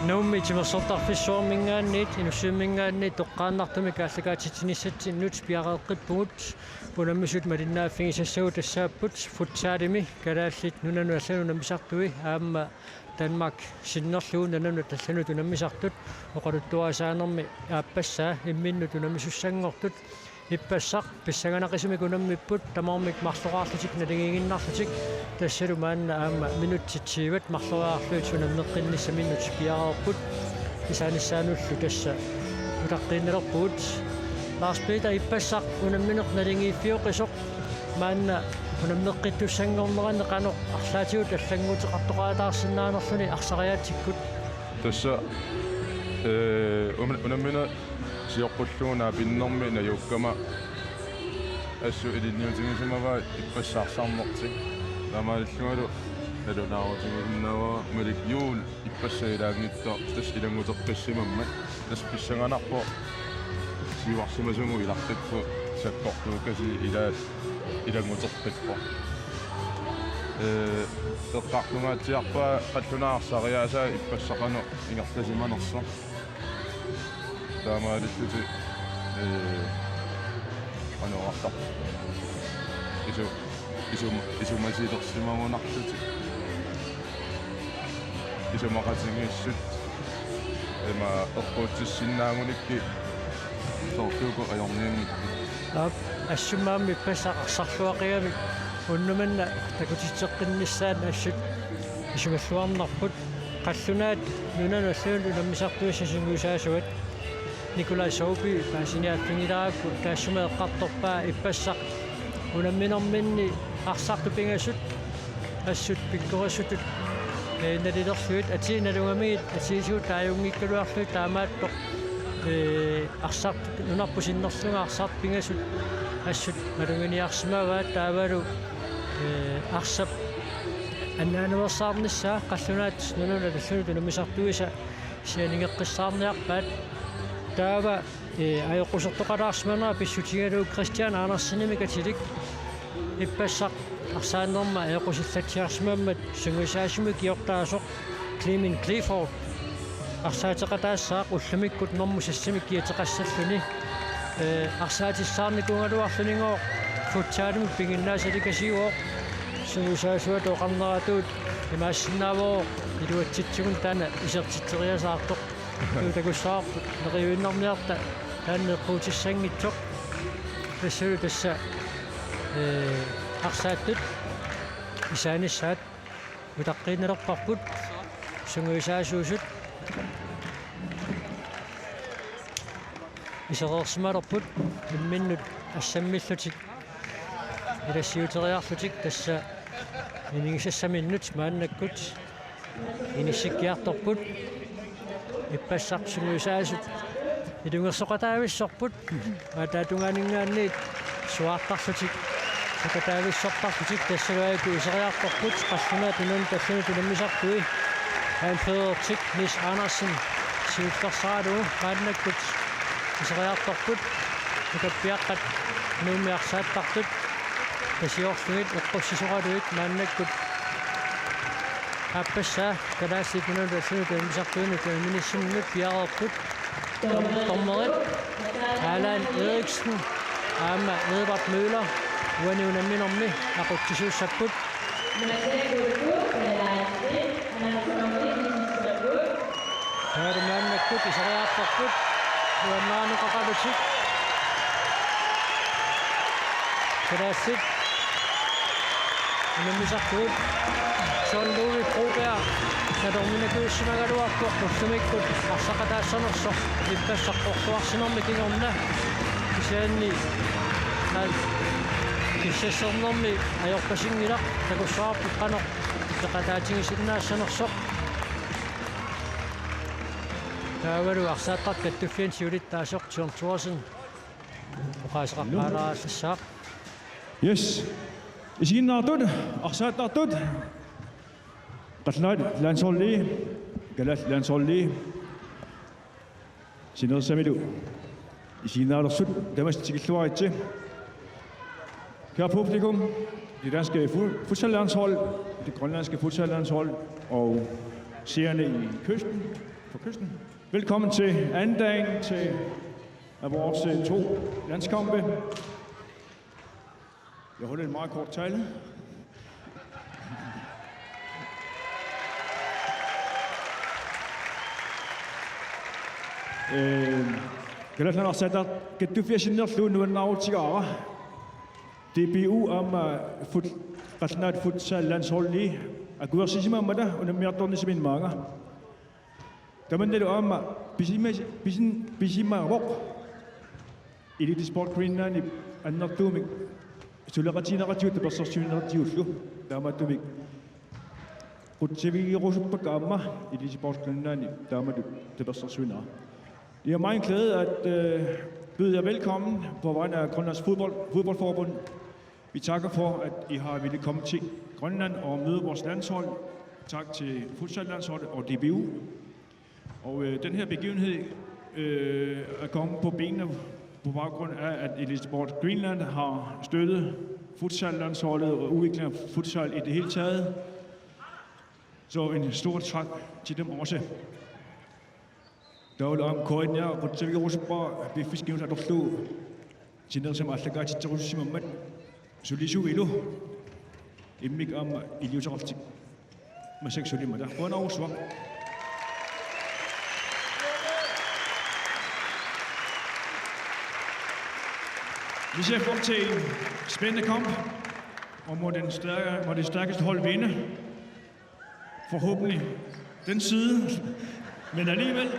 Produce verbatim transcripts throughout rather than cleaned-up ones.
Nuummi timersortarfissuarminngaanniit Inussivimminngaanniit toqqaannartumik aallakaatitsinissatsinnut piareeqqippugut. Unammisut malinnaaffigisassagut tassaapput futsalimi Kalaallit Nunanut Allanut Unammisartui aamma Danmark sinnerlugu nunanut allanut unammisartut oqaluttuarisaanermi aappassaa imminnut unammisussanngortut. Ippassaq pissanganaqisumik unammipput tamarmik marloriarlutik naligiiginnarlutik, tassalu maanna aamma minutsit tyvet marloriarlugit unammeqqinnissaminut piareerput. Isaanissaanullu tassa utaqqiinnalerpugut. Lars Peter, ippassaq unammineq naligiiffioqisoq maanna unammeqqittussanngornerani qanoq arlaatigut allannguuteqartoqaataarsinnaanerluni arsariaatsikkut? Tassa, ee, una-, unammineq sioqqullugu naapinnermi najuukkama assut ilinniutigisimavaa ippassaq arsarnertik. Taamaalillungalu nalunaarutigisinnaavarput Malik Juul ippassaq ilaanngitsoq tassa ilannguteqqissimammat. Tassa pissanganarpoq siuarsimasugut ilaqqippoq sakkortuukasiit ilaat ilannguteqqippoq. Ee, eqqartungaatsiarpaa qallunaat arsariaasaat ippassaq qanoq ingerlasimanersoq. Taamaalillutik, ee, qanoq oqartarpa. Isu-, isum-, isumasilersimagunarlutik. Isumaqatigiissut. Ima eqquutsissinnaagunikku soorlu uku ajornianngitsut. Aap, assut aamma ippassaq arsarluaqigamik unnuk manna takutitseqqinnissaat assut isumalluarnarput. Qallunaat nunanut allanut unammisartuisa sungiusaasuat Nikolaj Soupy paasiniaaffigilaarukku taassuma eqqartorpaa ippassaq unamminerminni arsartut pingasut assut pikkorissutut, ee, nalilerlugit atii nalugamigit atiisugut taajunngikkaluarlugit taamaattoq, ee, arsartut nunarput sinnerlugit arsartut pingasut assut maluginiarsimavaat taavalu, ee, arsap annaanuersaarnissaa qallunaat nunanut allanut unammisartuisa sianigeqqissaarniarpaat. Taava, ee, ajoqusertoqataarsimanera pissutigalugu Christian Andersenimik atilik ippassaq arsaannerma ajoqusillatsiarsimammat sungiusaasumik ikiortaasoq Clement Clifford arsaateqataassaaq ullumikkut normu sassimik kiateqassalluni. Ee, arsaatissaarnikuugaluarlunigooq futsalimut piginnaasalikasiuvoq sungiusaasuata oqarneratut imaassinnaavoq iluatsitsigut taanna isertitseriasaartoq. Takussavarput neriuinnarniarta taanna eqquutissanngitsoq. Tassalu tassa, ee, arsaattut isaanissaat utaqqiinnalerparput sungiusaasuusut isereersimalerput imminnut assammillutik ilassiuteriarlutik tassa inigisassaminnut maannakkut inissikkiartorput. Ippassaq sungiusaasut ilungersoqataavissorput. Aataatungaaninngaanniit suaartarlutik sukataavissortarlutik tassalu aajuku iseriartorput qallunaat nunanut allanut unammisartui. Anførertik Nis Andersen siullersaralugu maannakkut iseriartorput. Nukappiaqqat Nuummi arsaattartut tasiorlugit eqqussisoraluit maannakkut aappassaa Kalaallit Nunanut Allanut Unammisartuinut unamminissaminut piareerput. Dom-, dommerit Allan Eriksen aamma Edvard Møller uani unamminermi aqutsisuussapput. Taavalu maannakkut iseriartorput nuannaanukaqalutik. Kalaallit Unammisartuit John Louis Broberg nalorninnakuussimagaluarpoq ullumikkut arsaqataassanersoq ippassaq qorluarsinermi kingorna. Kisianni aal kissassernermi ajorpasinngilaq, takussavarput qanoq peqataatigisinnaassanersoq. Taavalu arsaattartut kattuffianni siulittaasoq John Thorsen oqaaseqarpaalaarassaaq. Yes. Isiginnaartut, arsaattartut. Qallunaat landsholdi, kalaallit landsholdi. Sinerissamilu isiginnaalerput tamassi tikilluaritsi. Kære publikum, det danske fu-, futsallandshold, det grønlandske futsallandshold og seerne i kysten. Kysten. Velkommen til anden dagen til af vores øh, to landskampe. Jeg holder en meget kort tale. Øh, Kalaallit Nunaat arsaattar kattuffiata sinnerlugu nuannaarutigaara. D B U aamma fut-, Qallunaat Futsal Landsholdi akuersisimammata unammiartornissaminnut maanga. Tamannalu aamma pisima-, pisin-, pisimavoq Elite Sport Greenlandip annertuumik suleqatigineqartigut tapersersuineqartigullu. Taamaattumik qutsavigerusuppakka aamma Elite Sport Greenlandip taamatut tapersersuinera. Det er mig en glæde at øh, byde jer velkommen på vegne af Grønlands Fodbold, Fodboldforbund. Vi takker for, at I har ville komme til Grønland og møde vores landshold. Tak til futsallandsholdet og D B U. Og øh, den her begivenhed øh, er kommet på benene på baggrund af, at Elite Sport Greenland har støttet futsallandsholdet og udviklingen af futsal i det hele taget. Så en stor tak til dem også. Taavalu aamma K N R qutsavigerusuppara piffissap kingulleq atorlugu sinerissami aallakaatitserusussimammat sulisuilu immikkut aamma iliuuseqarlutik massakkut sulimmata. Qujanarsuaq. Vi ser frem til en spændende kamp, og må, den stærke, må det stærkeste hold vinde. Forhåbentlig den side, men alligevel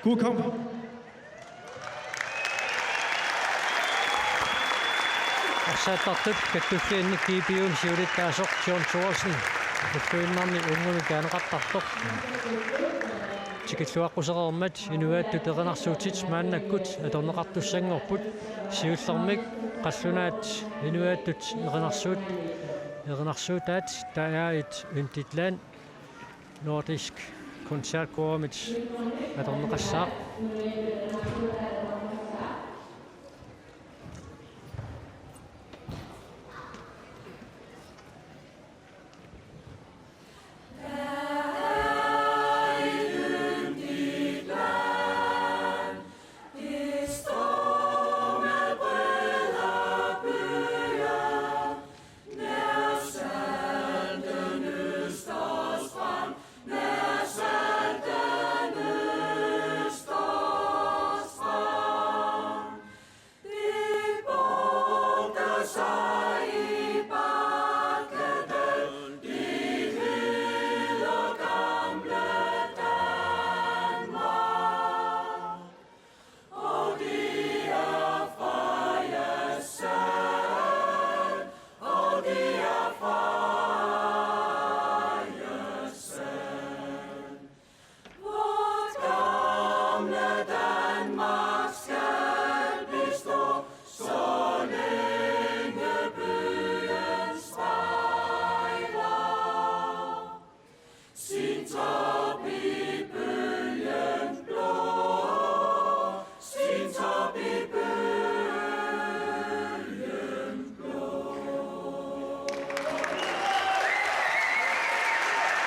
god kamp. Arsaattartut kattuffianni G B U-mi siulittaasoq John Thorsen ulluinnarni uunga kaaneqartartoq. Tikilluaqqusereermat inuiattut erinarsuutit maannakkut atorneqartussanngorput, siullermik qallunaat inuiattut erinarsuut erinarsuutaat, taava Yntit Land Nordisk Koncertkoorumit atorneqassaaq.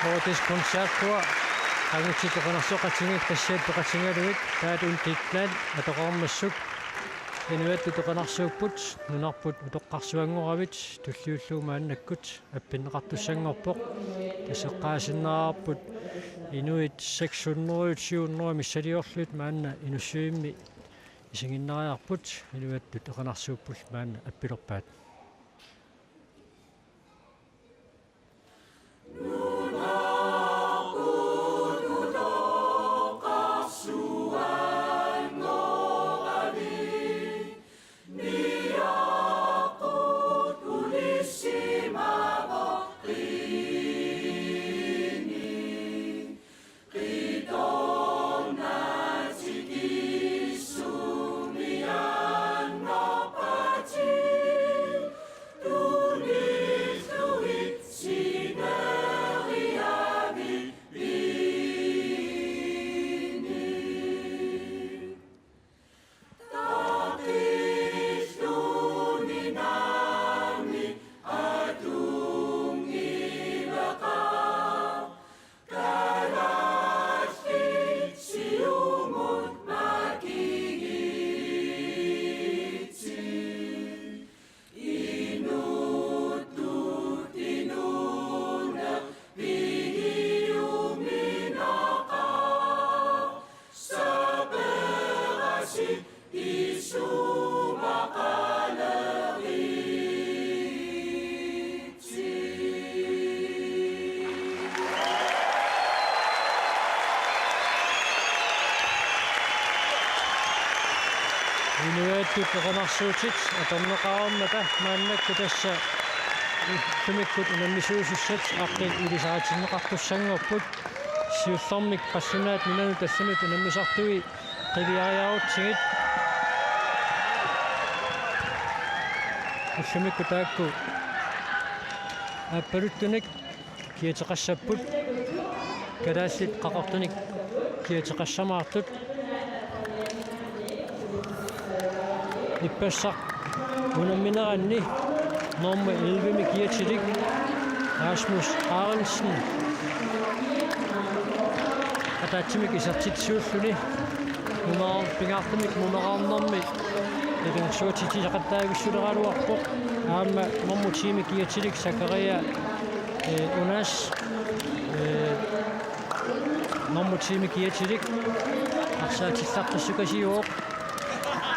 Nordisk Koncertkoor, angutit oqarnersoqatigiit tassaapput peqatigalugit, taava Yntit Land atoqarmassuk, inuiattut oqarnersuupput, nunarput utoqqarsuanngoravit, tulliullugu maannakkut appinneqartussanngorpoq. Tassa eqqaasinnaavarput inuit seks hundrede, syv hundrede missiliorlugit maanna Inussivimmi isiginnaariarput, inuiattut oqarnersuupput maanna appilerpaat. Inuiattut oqanarsuutit atorneqareermata maannakkut tassa ullumikkut unammisuusussat aqqut ilisaritinneqartussanngorput. Siullermik qallunaat nunanut tallimat unammisartui qiviariarutsigit. Ullumikkut taakku aappaluttunik kiateqassapput. Kalaallit Qaqortunik kiateqassamaartut. Ippassaq unammineranni nummer elleve-mi kiatilik Rasmus Arensen ataatsimik isertitsisuulluni nummer, pingaartumik nummer arnammi ilungersuatitsisaqattaavissuleraluarpoq. Aamma nummer ti-mi kiatilik Zakaria, eh, Unas, eh, nummer ti-mi kiatilik arsaatsillaqqissukasiuvoq.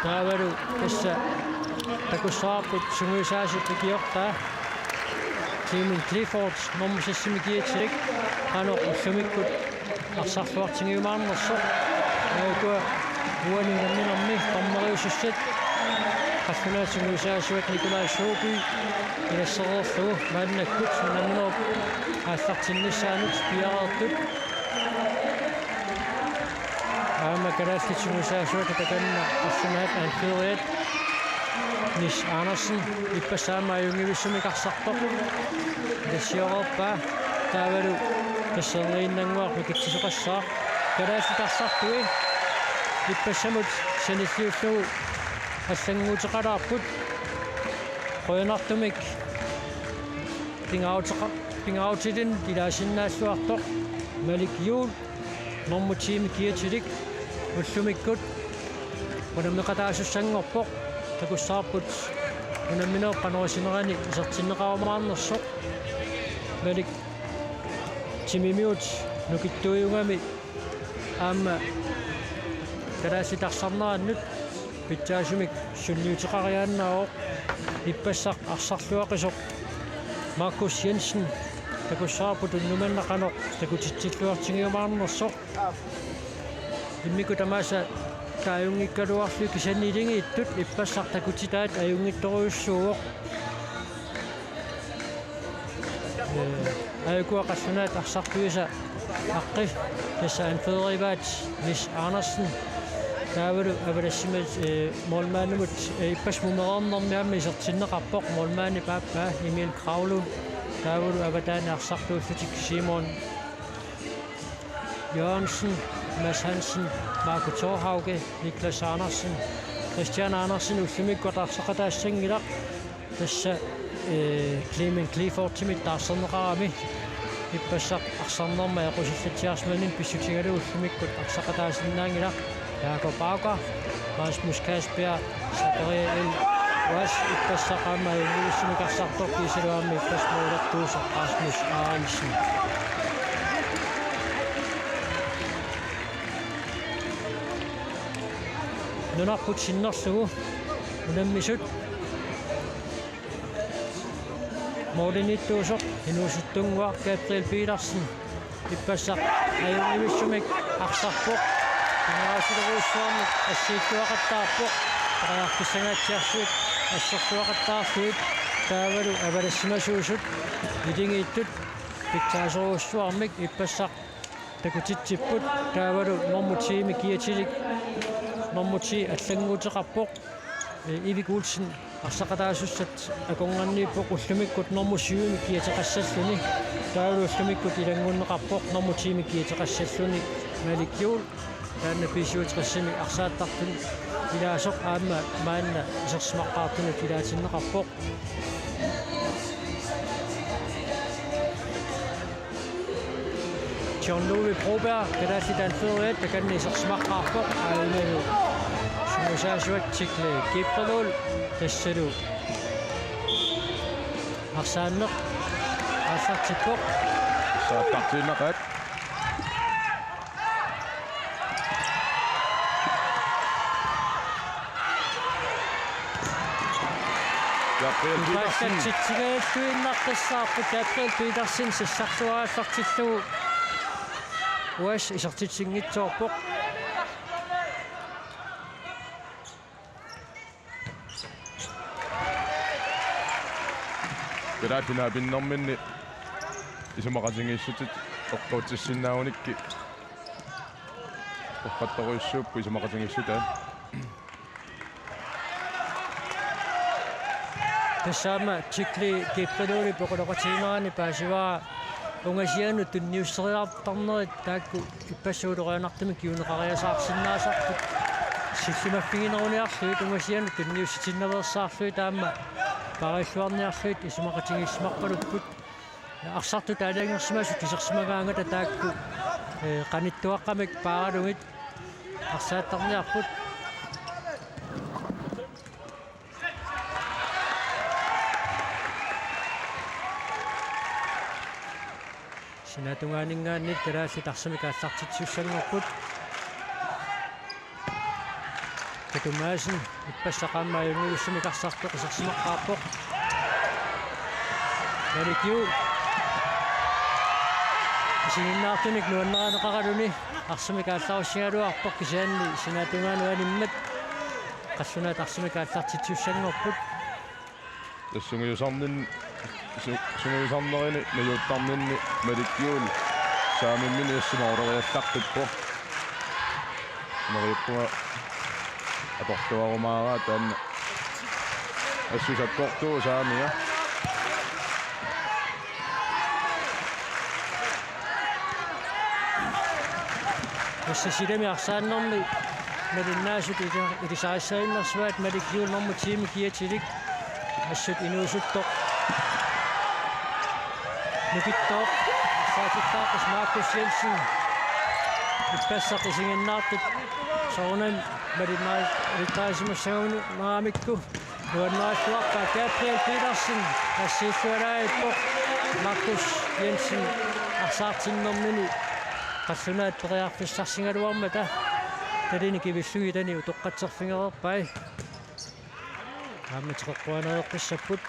Taavalu tassa takussavarput sungiusaasut ikiortaa Clement Clifford nummer seks-imi kiatilik qanoq ullumikkut arsarluartigiumaarnersoq. Aajukua uani unamminermi dommeriusussat qallunaat sungiusaasuat Nikolaj Søby ilassereerlugu maannakkut unamminerup aallartinnissaanut piareertut. Aamma kalaallit sungiusaasuata takanna qallunaat anføreriat Nis Andersen ippassaq aamma ajunngivissumik arsartoq ilassioreerpaa. Taavalu tassa erliinnannguaq mikitsisoqassaaq. Kalaallit arsartui ippassamut sanilliullugu allannguuteqalaarput. Qujanartumik pingaaruteqa-, pingaarutilinnik ilaasinnaalluartoq Malik Juul nummer ti-mi kiatilik ullumikkut unammeqataasussanngorpoq. Takussavarput unamminerup qanoq isinerani isertinneqarumaarnersoq. Malik timimiut nukittuujugami aamma kalaallit arsarnerannut pitsaasumik sunniuteqariaannaavoq. Ippassaq arsarluaqisoq Markus Jensen takussavarput unnuk manna qanoq takutitsilluartigiumaarnersoq. Immikkut tamaasa taajunngikkaluarlugit kisianni ilingiittut ippassaq takutitaat ajunngitsorujussuuvoq. Ee, aajukua qallunaat arsartuisa aqqi tassa anførerivaat Nis Andersen. Taavalu avalassimas, ee, målmandimut, ee, ippassaq mumereernermi aamma isertinneqarpoq målmandip aappaa Emil Kravlund. Taavalu avataani arsartuullutik Simon Jørgensen, Mads Hansen, Marco Thorhauge, Niklas Andersen, Christian Andersen ullumikkut arsaqataassanngilaq. Tassa, ee, Clement Cliffordimit taarserneqarami ippassaq arsarnermi ajoqusillatsiarsimanermi pissutigalugu ullumikkut arsaqataasinnaanngilaq. Jakob Auker, Rasmus Kasper, Zakaria El Uas ippassaq aamma ajunngivissumik arsartoq kiisalu aamma ippassaq målertuusoq Rasmus Arensen. Nunarput sinnerlugu unammisut målimiittuusoq inuusuttunnguaq Gabriel Petersen ippassaq ajunngivissumik arsarpoq. Pingaarutilerujussuarmik assiilluaqattaarpoq. Periarfissanngaatsiarsuit assersuaqattaarlugit taavalu avalassimasuusut ilingiittut pitsaasorujussuarmik ippassaq takutitsipput. Taavalu nummer ti-mi kiatilik nummer ti allannguuteqarpoq. Ee, Erik Olsen arsaqataasussat akornanniippoq ullumikkut nummer syv-imi kiateqassalluni. Taavalu ullumikkut ilanngunneqarpoq nummer ti-mi kiateqassalluni Malik Juul. Taanna B syvogtres-imi arsaattartuni ilaasoq aamma maanna isersimaqqaartunut ilaatinneqarpoq. John Ludvig Broberg, kalaallit anføreriat, takanna isersimaqqaarpoq, aajuna sungiusaasuat Tikle Gibreluul, tassalu arsaanneq aallartippoq. Saattartiinnaqaat. Gabriel Petersen. Titsigaattuinnaqqissaarput Gabriel Petersen sassarluarallartillugu. Uas isertitsinngitsoorpoq. Taatinaapinnerminni isumaqatigiissutit eqquutissinnaagunikkit torrattorujussuupput isumaqatigiissutaat. Tassa aamma Chikli Kippaluuli poqoloqatiginerani paasivara ungasianut tunniusseriartarnerit taakku ippassaq ulorianartumik kinguneqariasaarsinnaasarput sillimaffigineruniarlugit ungasianut tunniussitinnaveersaarlugit aamma paarilluarniarlugit isumaqatigiissimarpalupput. Arsartut aalajangersimasut isersimagaangata taakku, eh, qanittuaqqamik paaralugit arsaattarniarput. Sinaatungaaninngaanniit kalaallit arsamik aallartitsisussanngorput. Katu Madsen ippassaq aamma ajunngilluinnartumik arsartoq isersimaqqaarpoq. Malik Juul. Isiginnaartunik nuannarineqaraluni arsamik aallarussigaluarpoq kisianni sinaatungaanut animmat qallunaat arsamik aallartitsisussanngorput. Tassa sungiusarnin-, su-, sungiusarnerini najuuttarninni Malik Juul saamimminik assut mauleriallaqqippoq. Neriuppunga atorluarumaaraa taanna assut sakkortuuvoq saamiga. Tassa silami arsaannermi malinnaasut ili-, ilisarissaaginnarsuaat Malik Juul nummer ti-mik kiatilik assut inuusuttoq. Nukittooq. Saatittaaqus Markus Jensen. Ippassaq isiginnaartut soorunami malinnaasimassagaluarput. Nuannaarluarpaa Gabriel Petersen, assiillualaarpoq Markus Jensen arsaartinnermini qallunaat periarfissarsigaluarmata talini kivillugit ilani utoqqatserfigereerpai. Aamma teqeqquanereqqissapput.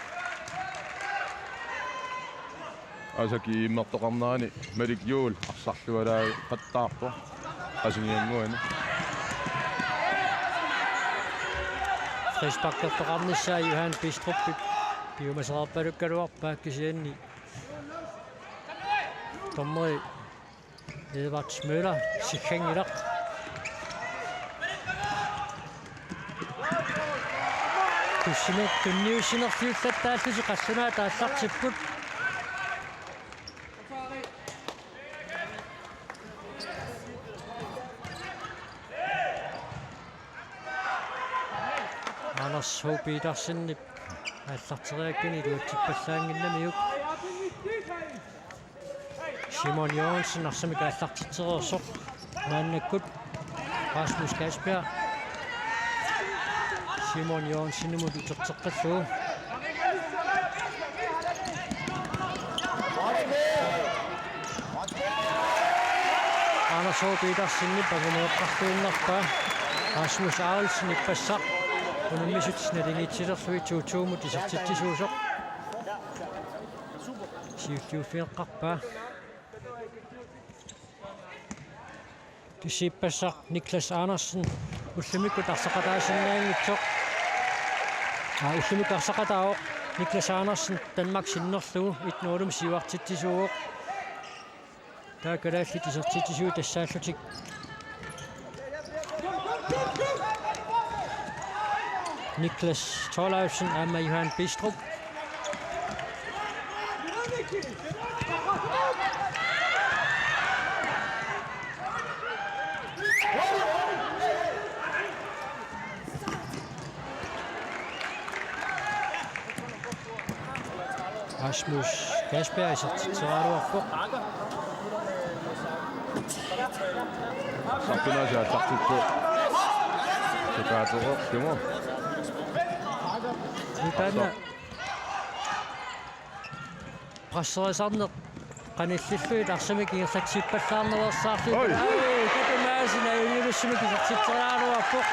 Asaki immertoqarnerani Malik Juul arsarlualaaqattaarpoq. Qasiniannguani. Frisparkertoqarnissaa Johan Bistrupip piumaserarpalukkaluarpaa kisianni. Dommeri Edvard Møller sikkanngilaq. Tussineq tunniussinerfiullattaallutik qallunaat aallartipput. Anders H. Petersenip aallarteriakkani iluatsippallaannginnamiuk. Simon Jørgensen arsamik aallartitsereersoq maannakkut. Rasmus Kasper. Simon Jørgensenimut uterteqqillugu. Anders H. Petersenip anguneqarluinnarpaa. Rasmus Aulsen ippassaq unammisut naligiitsilerlugit to to-mut isertitsisuusoq. Siulliuffigeqqaarpaa. Tassa ippassaq Niklas Andersen ullumikkut arsaqataasinnaanngitsoq. Aa, ullumikkut arsaqataavoq Niklas Andersen Danmark sinnerlugu et nul-imut siuartitsisuuvoq. Taava kalaallit isertitsisuut tassaallutik Niklas Thorleifsen aamma Johan Bistrup. Rasmus Kasper isertitseraluarpoq. Sartunaasi aallartippoq. Sukaateroq, kimu. Taanna presserisarneq qanillillugit arsamik ingerlatsippallaarnaveersaarlugu. Oi! Ai, Katu Madsen ajunngilluinnartumik isertitseriaraluarpoq.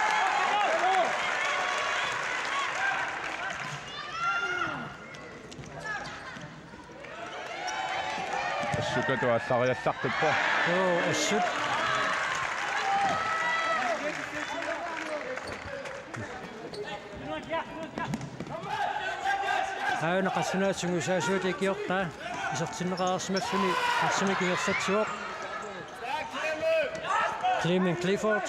Assut Katu aallariallaqqippoq. Joo, assut. Aana qallunaat sungiusaasuata ikiortaa isertinneqarsimalluni arsamik ingerlatsivoq Clement Clifford.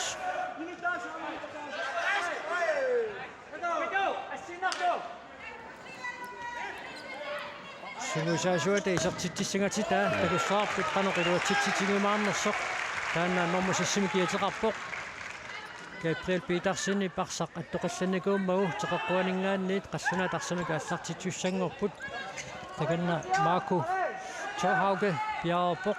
Sungiusaasuata isertitsissangatitaa takussavarput qanoq iluatsitsissutigiumaarnersoq. Taanna nummer seksimik kiateqarpoq. Gabriel Petersenip arsaq attoqallannikuummagu teqeqquaninngaanniit qallunaat arsamik aallartittussanngorput. Takanna Marco Thorhauge piareerpoq.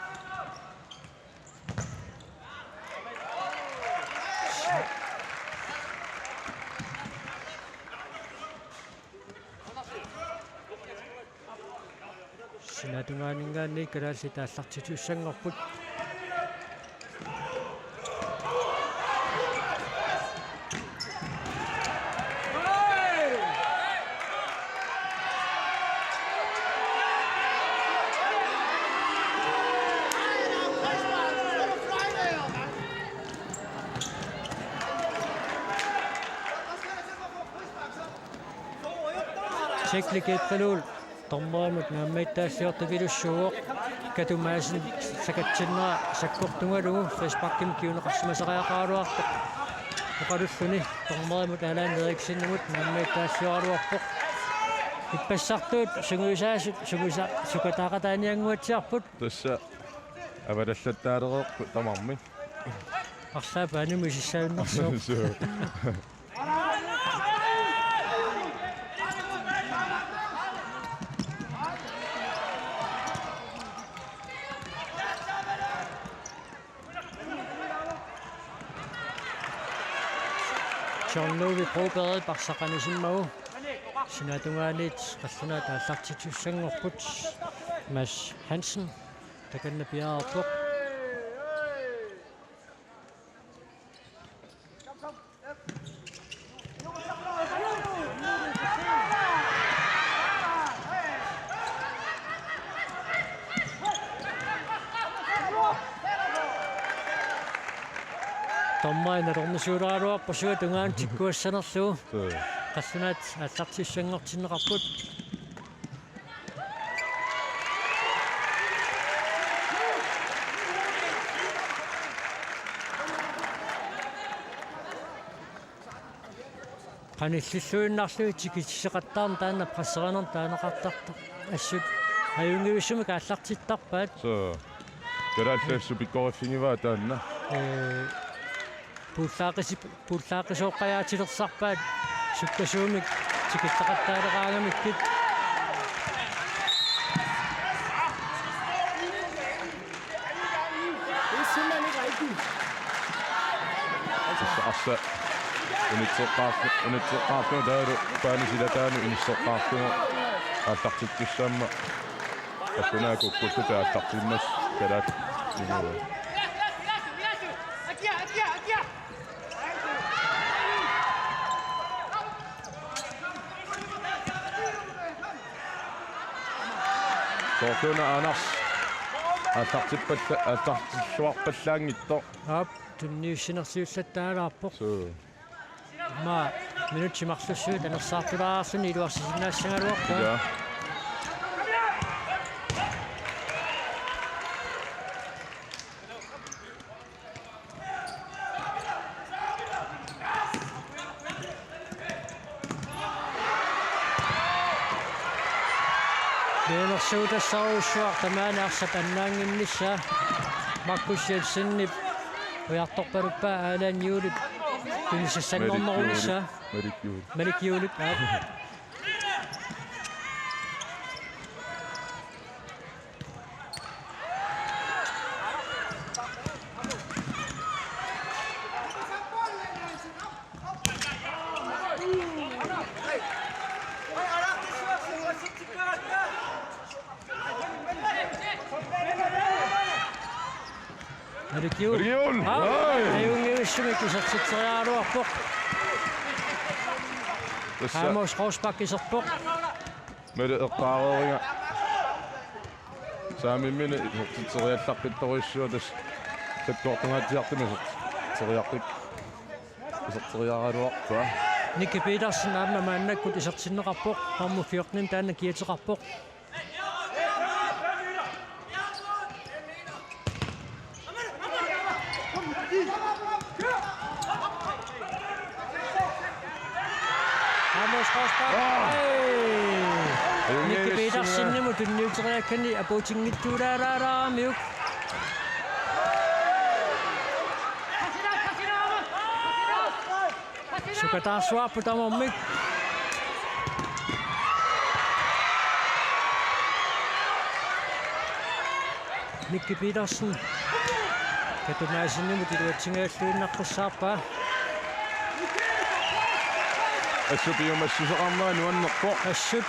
Sinaatungaaninngaanniit kalaallit aallartittussanngorput. Teknikerpalul dommerimut naammagittaalliortupilussuuvoq. Katu Madsen sakatsinnera sakkortugalugu frisparkimik kinguneqarsimasariaqaraluartoq oqalulluni dommerimut Allan Eriksenimut naammagittaalliorluarpoq. Ippassartuut sungiusaasut sungiusa-, sukataaqataaniannguatsiarput. Tassa avalallattaalereerput tamarmik. Arlaap aanimut isissaajunnarsooq. Suu. John Louis Broberg arsaq anisimmagu. Sinaatungaaniit qallunaat aallartittussanngorput. Mads Hansen takanna piareerpoq. Dommerit atornersiuleraluarput suut tungaanut tikkuassanerlugu. Suu. Qallunaat aallartissanngortinneqarput. Qanillilluinnarlugit tikisseqattaarneq taanna presserinermut taaneqartartoq assut ajunngivissumik aallartittarpaat. Suu. Kalaallit assut pikkoriffigivaa taanna. Ee, puullaaqisi-, puullaaqisoqqajaatilersarpaat sukkasuumik tikitseqattaaleraangamikkit. Tassa arsa unitseqqaarlu-, unitseqqaarlugu taavalu paani silataanut inisseqqaarlugu aallartittussaammat. Qallunaat kukkullutik aallartinnassut kalaallit inuuvoq. Soorluuna Anders aallartippalla-, aallartilluarpallaanngitsoq. Aap, tunniussinersiullattaalaarpoq. Suu. Immaqa minutsit marlussuit anersaartulaarluni iluarsisinnaassagaluarpaa. Ilaa. Mianersuutassarujussuaq tamaani arsap annaannginnissaa. Markus Jensenip ujartorpaluppaa Allan Juulip tunisassanngornerunissaa. Malik Juul. Malik Juulip. Malik Juulip, aap. Malik Juul. Malik Juul. Aa, ai. Ajunngivissumik isertitseriaraluarpoq. Tassa. Amos Rosbach iserpoq. Malik eqqaareeriga. Saamimminik isertitseriallaqqittorujussuaq tassa. Sakkortungaatsiartumik isertitseriaqqik-, iserteriaraluarpaa. Nicky Petersen aamma maannakkut isertinneqarpoq, nummer fjorten taanna kiateqarpoq. Amos Rosbach. Aa! Ei! Nicky Petersenimut tunniuteriakkani apuutinngitsuulaaraaramiuk. Sukataarsuarput tamarmik. Nicky Petersen. Katumaassinimut iluatsingajalluinnaqqissaarpaa. Assut piumassuseqarnera nuannerpoq. Assut.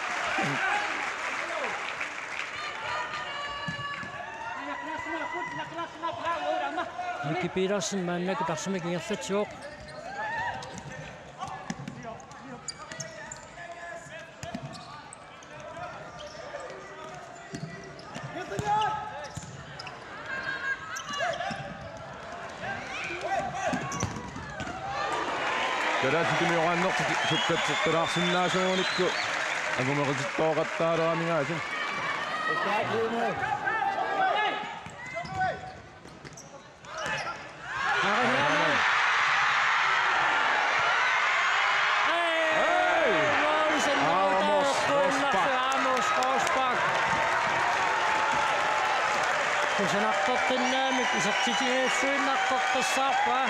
Nicky Petersen maannakkut arsamik ingerlatsivoq. Kalaallit tunioraannertik sukkatsertalaarsinnaasuunikku angumeqitittoqattaalaarningaasut. Hey! Amos Rosbach. Amos Rosbach. Kusanartoqqinnaamik isertitsiniassuinnartoqqissaarpaa.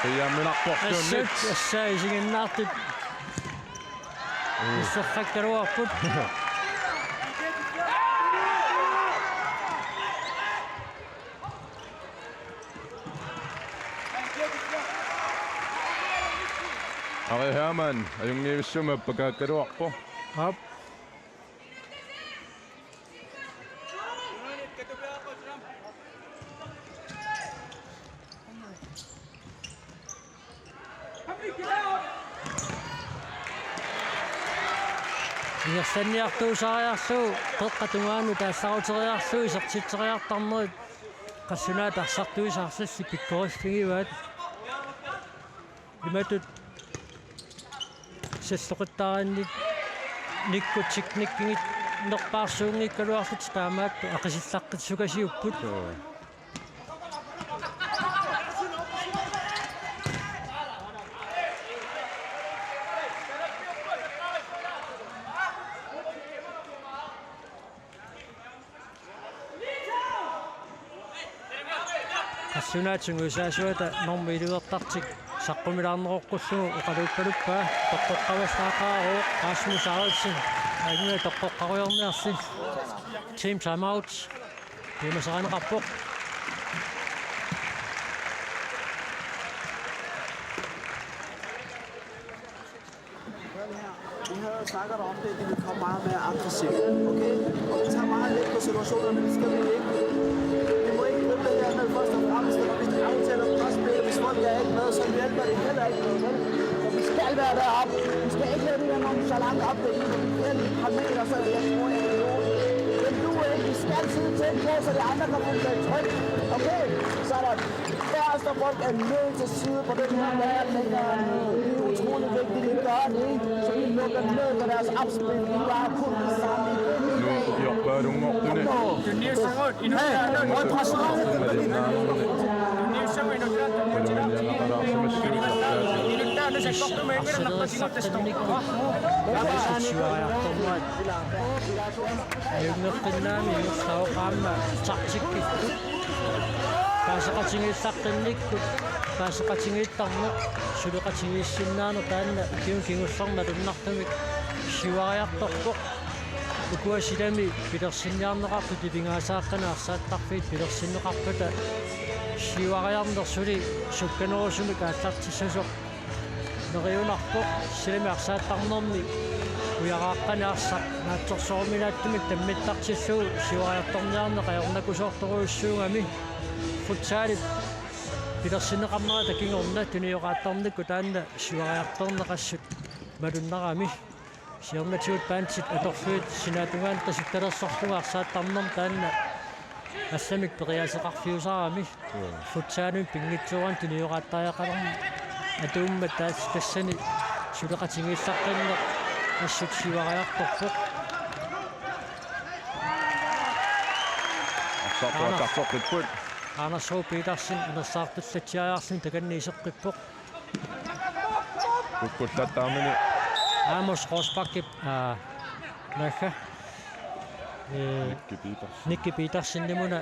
Qiamminarporluunniit. Assut, assa isiginnaartut. Isserfakkaluarput. Ari Hermann, ajunngivissumik appakaakkaluarpoq. Aap. Ingerlanniartuusariarlugu, qeqqata tungaanut aallarteriarlugu, isertitseriartarnerit, qassunaat arsartuisa arlallit pikkoriffigivaat. Imatut salloqittaarinnik-, nikkut teknikkinngit-, nerpaarsuunngikkaluarlutik taamaattut aqisillaqqissukasiupput. Joo. Qassunaat sungiusaasuata normu elleve-rtartik saqqumilaarneroqqullugu oqaluuppaluppaa, toqqoqqavarsaaqaarooq Rasmus Haraldsen, anguna toqqoqqarujoorniarsi. Team timeout. Piumasarineqarpoq. Vi havde snakket om det, at de ville komme meget mere aggressivt, okay? Og vi tager meget let på situationerne, det skal vi ikke. Vi må ikke drible hernede først og fremmest, og vi skal aftale at presspille, hvis folk er ikke med, så hjælper det heller ikke noget, vel? Så vi skal være deroppe. Vi skal ikke lade det der nonchalant opdækning, så vi bliver et par meter, så jeg tror, jeg kan nå det. Men du er ikke, vi skal altid tæt på, så de andre kan føle sig trygge, okay? Så er der Færreste folk er nødt til at sidde på den her lager længere. Det er utrolig vigtigt, at I gør det, så I lukker ned for deres opspil. I er kun det samme igen i dag. Tunniussagut inuttaanut. Tunniussagut inuttaanut. Inuttaanut sakkortumiinngilarput. Ajunngitsuarartormat. Ajunngitsuarartormat. Ajunngitsuarartormat. Taktikki. Paaseqatigiillaqqinnikkut, paaseqatigiittarneq, suleqatigiissinnaaneq taanna ukiuni kingullerni malunnartumik siuariartorpoq. Ukua silami pilersinniarneqartut ipingaasaqqinneq arsaattarfiit pilersinneqarpata siuariarneq suli sukkanerusumik aallartissasoq neriunarpoq, silami arsaattarnermi ujaraqqani arsaq naatsorsoruminaatsumik tammittartillugu siuariartorniarneq ajornakusoortorujussuugami. Futsalip pilersinneqarnerata kingorna tunioraattarnikkut taanna siuariartorneqassut malunnarami. Siornatigut bandit atorlugit sinaatungaani qisuttalersorlugu arsaattarnermi taanna allamik periaaseqarfiusarami. Joo. Futsalimi pinngitsoorani tunioraatariaqalermat atuummat taas-, tassani suleqatigiillaqqinneq assut siuariartorpoq. Arsaq Aana-, tuatartoqqipput. Anders H. Petersen anersaartullatsiariarluni takanna iseqqippoq. Kukkullattaarmini. Amos Rosbachip, aa, naagga. Ee, Nicky Petersen. Nicky Petersenimuna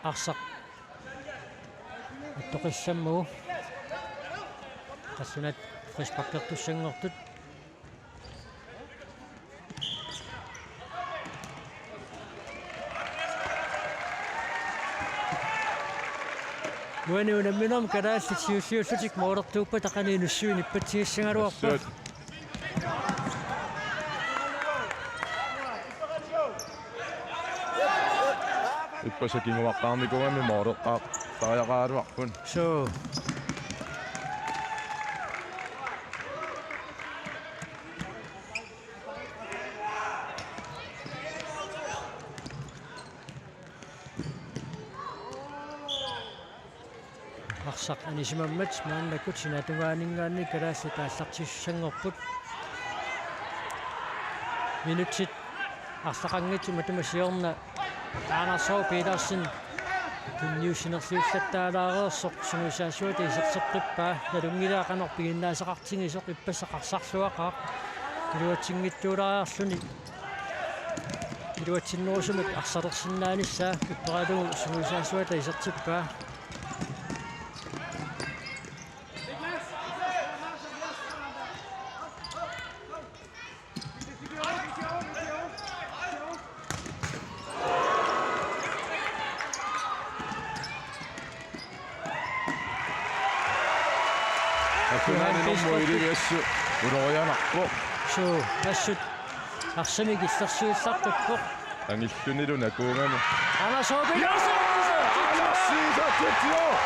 arsaq attoqissammagu. Qallunaat frisparkertussanngortut. Uani unamminermi kalaallit siulliullutik moolertuuppata qanoq inussui nippatsigissagaluarpa. Assut. Ippassaq kinguaqqaarnikuugami mooleqqaartariaqaraluarput. Suu. Arsaq anisimammat maannakkut sinaatungaaninngaanniit kalaallit aallartissanngorput. Minutsit arlaqanngitsut matuma siorna Anders H. Petersen tunniussinerliullattaalaareersoq sungiusaassuata iserteqqippaa, nalunngilara qanoq piginnaasaqartigisoq. Ippassaq arsarluaqaaq. Iluatsinngitsuulaariarluni iluatsinnerusumik arsalersinnaanissaa upperalugu sungiusaassuata isertippaa. Akunani nummer iliviassu ulorianarpoq. Suu, assut arsamik illersuillaqqippoq. Angillunilu nakuugami. Anders H. Petersen! Anders H. Petersen!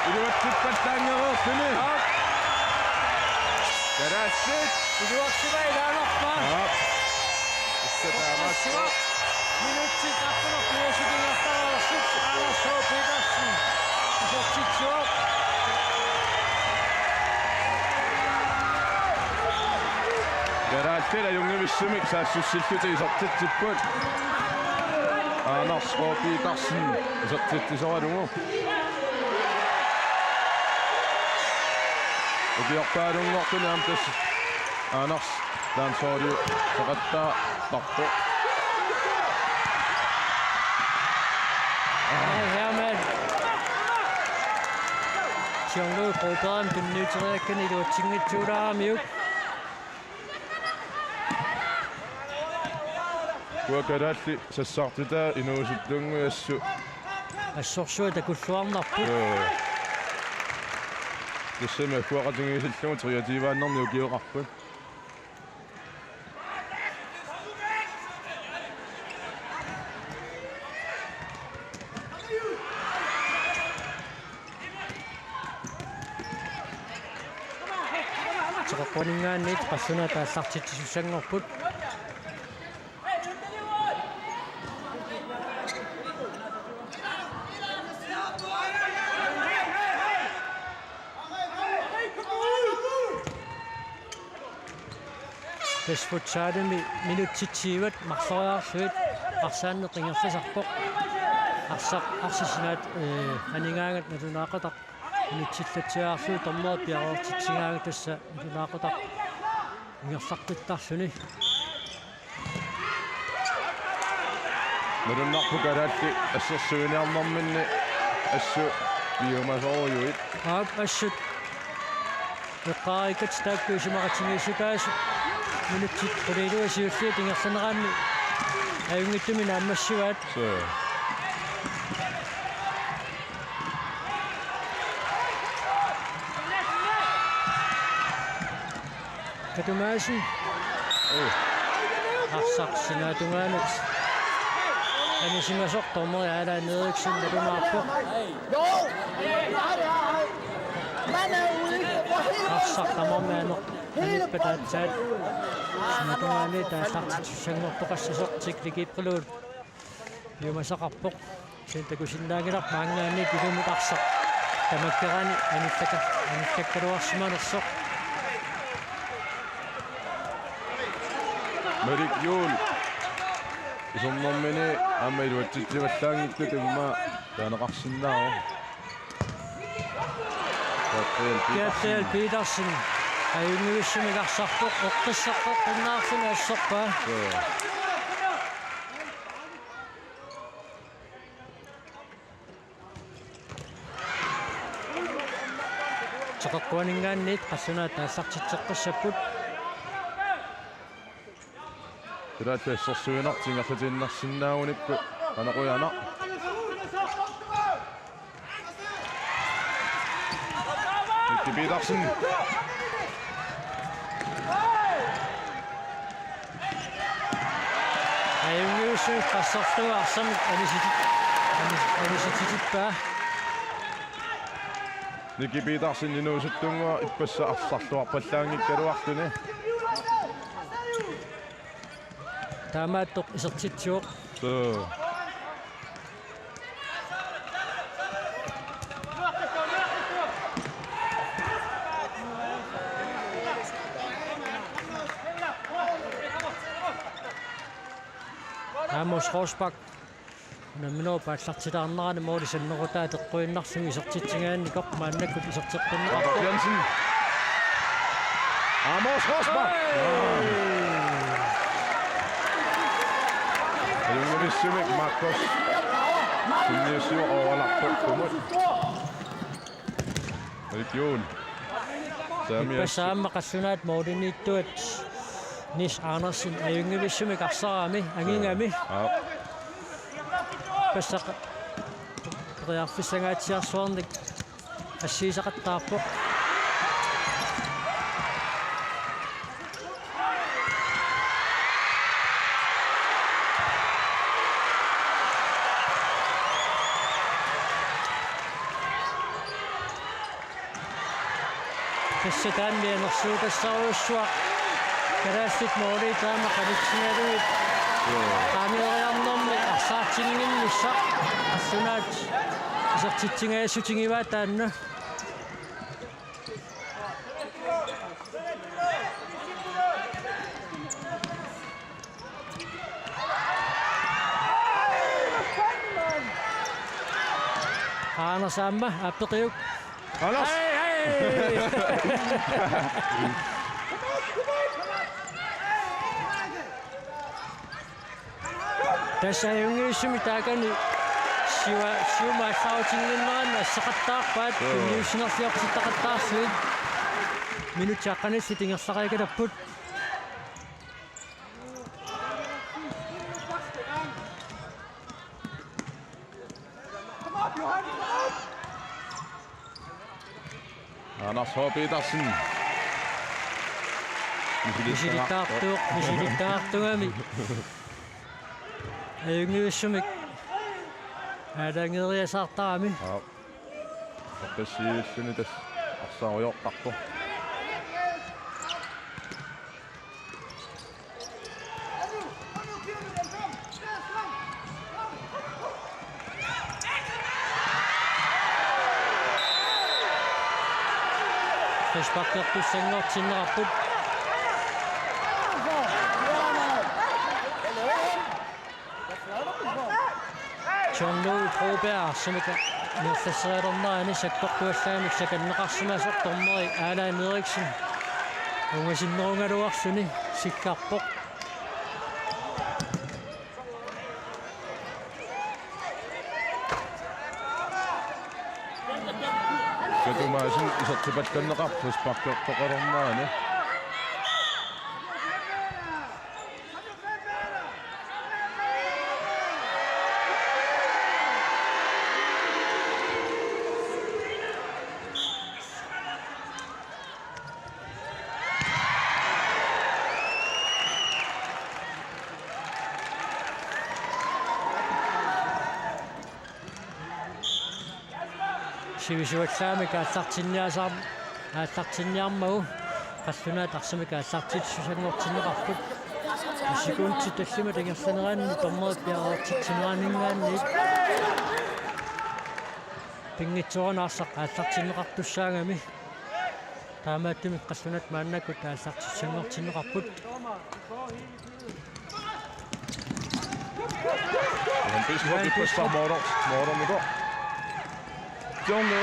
Iluatsippallaanngereerluni. Aap. Kalaallit. Iluarsivai ilaanarpaa. Aap. Issa taamaassu. Minutsit arfineq-pingasut ingerlareersut Anders H. Petersen isertitsivoq. Kalaallit ajunngivissumik saassussillutik isertitsipput. Anders H. Petersen isertitsisoralugu. Ukiorpaalunngortuni aamma tassa Anders landsholdi peqattaartarpoq. Ai, hermand. Jean-Louis Broberg tunniuteriakkani iluatsinngitsuulaaramiuk. Uanga kalaallit sassartitaa inuusuttunnguit assut. Assorsuaq takulluarnarput. Joo. Tassami agguaqatigiissillugu treogtyve-annerni ukioqarput. Teqeqquaninngaanniit qallunaat aallartitsisussanngorput. Tassa futsalimi minutsit tyvet marloriarlugit arsaanneq ingerlasarpoq. Arsaq, arsaq sinaat, ee, aningaagat nalunaaqutaq minutsillatsiarlugu dommerit piareertitsigaangat tassa nalunaaqutaq ingerlaqqittarluni. Malunnarpoq kalaallit assersuiniarnerminni assut piumasorujuit. Aap, assut. Eqqaariikkat taakku isumaqatigiissutaasut. Minutsit quliilua siulliit ingerlaneranni ajunngitsumik naammassivaat. Suu. Katumaasi. Uu. Arsaq sinaatungaanut anisimasoq dommeri Allan Eriksen nalunaarpoq. Arsaq tamarmi aneq anippata aatsaat sinaatungaaniit aallartitsisussanngortoqassasoq Teknik Ipriluk piumasaqarpoq. Kisianni takusinnaanngilarput maanngaanniit ilumut arsaq Tamakkerani anillakka-, anillakkaluarsimanersoq. Malik Juul. Isornermini aamma iluatsitsivallaanngitsutut immaqa taaneqarsinnaavoq. Gabriel Gabriel Petersen. Petersen. Ajunngivissumik arsartoq eqqissartoq pinnaarluni assorpaa. Joo. Teqeqquaninngaanniit qallunaat aallartitseqqissapput. Ilaallu assersuinartut ingerlatiinnarsinnaagunikkut qanoq uyanaq. Miki Petersen. Ajunngivissumik qasserlugu arsamik anisi-, anis-, anisititippaa. Miki Petersen inuusuttunnguaq ippassaq arsarluarpallaanngikkaluarluni. Taamaattoq isertitsivoq. Suu. Amos Rosbach. Unamminerup aallartilaarnerani måli sannerutaa teqquinnarlugu isertitsigaanni koq maannakkut iserteqqinneqarpoq. Jakob Jensen. Amos Rosbach. Ajunngivissumik Markus. Sinniussivoq overlappertumut. Erik Juul. Saamias. Ippassaq aamma qallunaat målimiittuat Nis Andersen ajunngivissumik arsarami angigami. Aap. Ippassaq periarfissangaatsiarsuarnik assigiisaqattaarpoq. Tassa taanna anersuutassarujussuaq. Kalaallit måli taama qanitsigalugit. Joo. Qaangeeriarnermi arsaartinnginnissaq. Qallunaat isertitsingajassutigivaat taanna. Anders aamma aappeqiuk. Anders! Hej, hej! Tassa ajunngivissumik taakani siua-, siumut aallaarutinnginneranni assaqattaarpaat. Joo. Tunniussinerliortittaqattaarlugit. Minutsit aqqanillit ingerlariakalapput. Anders H. Petersen. Misilittaartuuq, misilittaartugami. Ajunngivissumik. Aalajangeeriasaartarami. Aap. Eqqissilluni tassa arsarujoortarpoq. Frisparkertussanngortinneqarput. John Louis Broberg, arsamik ingerlasserialernerani sakkortuallaamik sakanneqarsimasoq dommeri Allan Eriksen ungasinnerugaluarluni sikkarpoq. Katumaasum isertipallanneqarpoq frisparkertoqalernerani. Sivisuallaamik aallartinniasaar-, aallartinniarmagu qallunaat arsamik aallartitsisussanngortinneqarput. Sekundit tallimat ingerlaneranni dommerit piareertitsineraninngaanniit. Inngitsoorani arsaq aallartinneqartussaagami. Taamaattumik qallunaat maannakkut aallartissanngortinneqarput. Johan Bistrup ippassaq mooror-, moorornikoq. Jonge.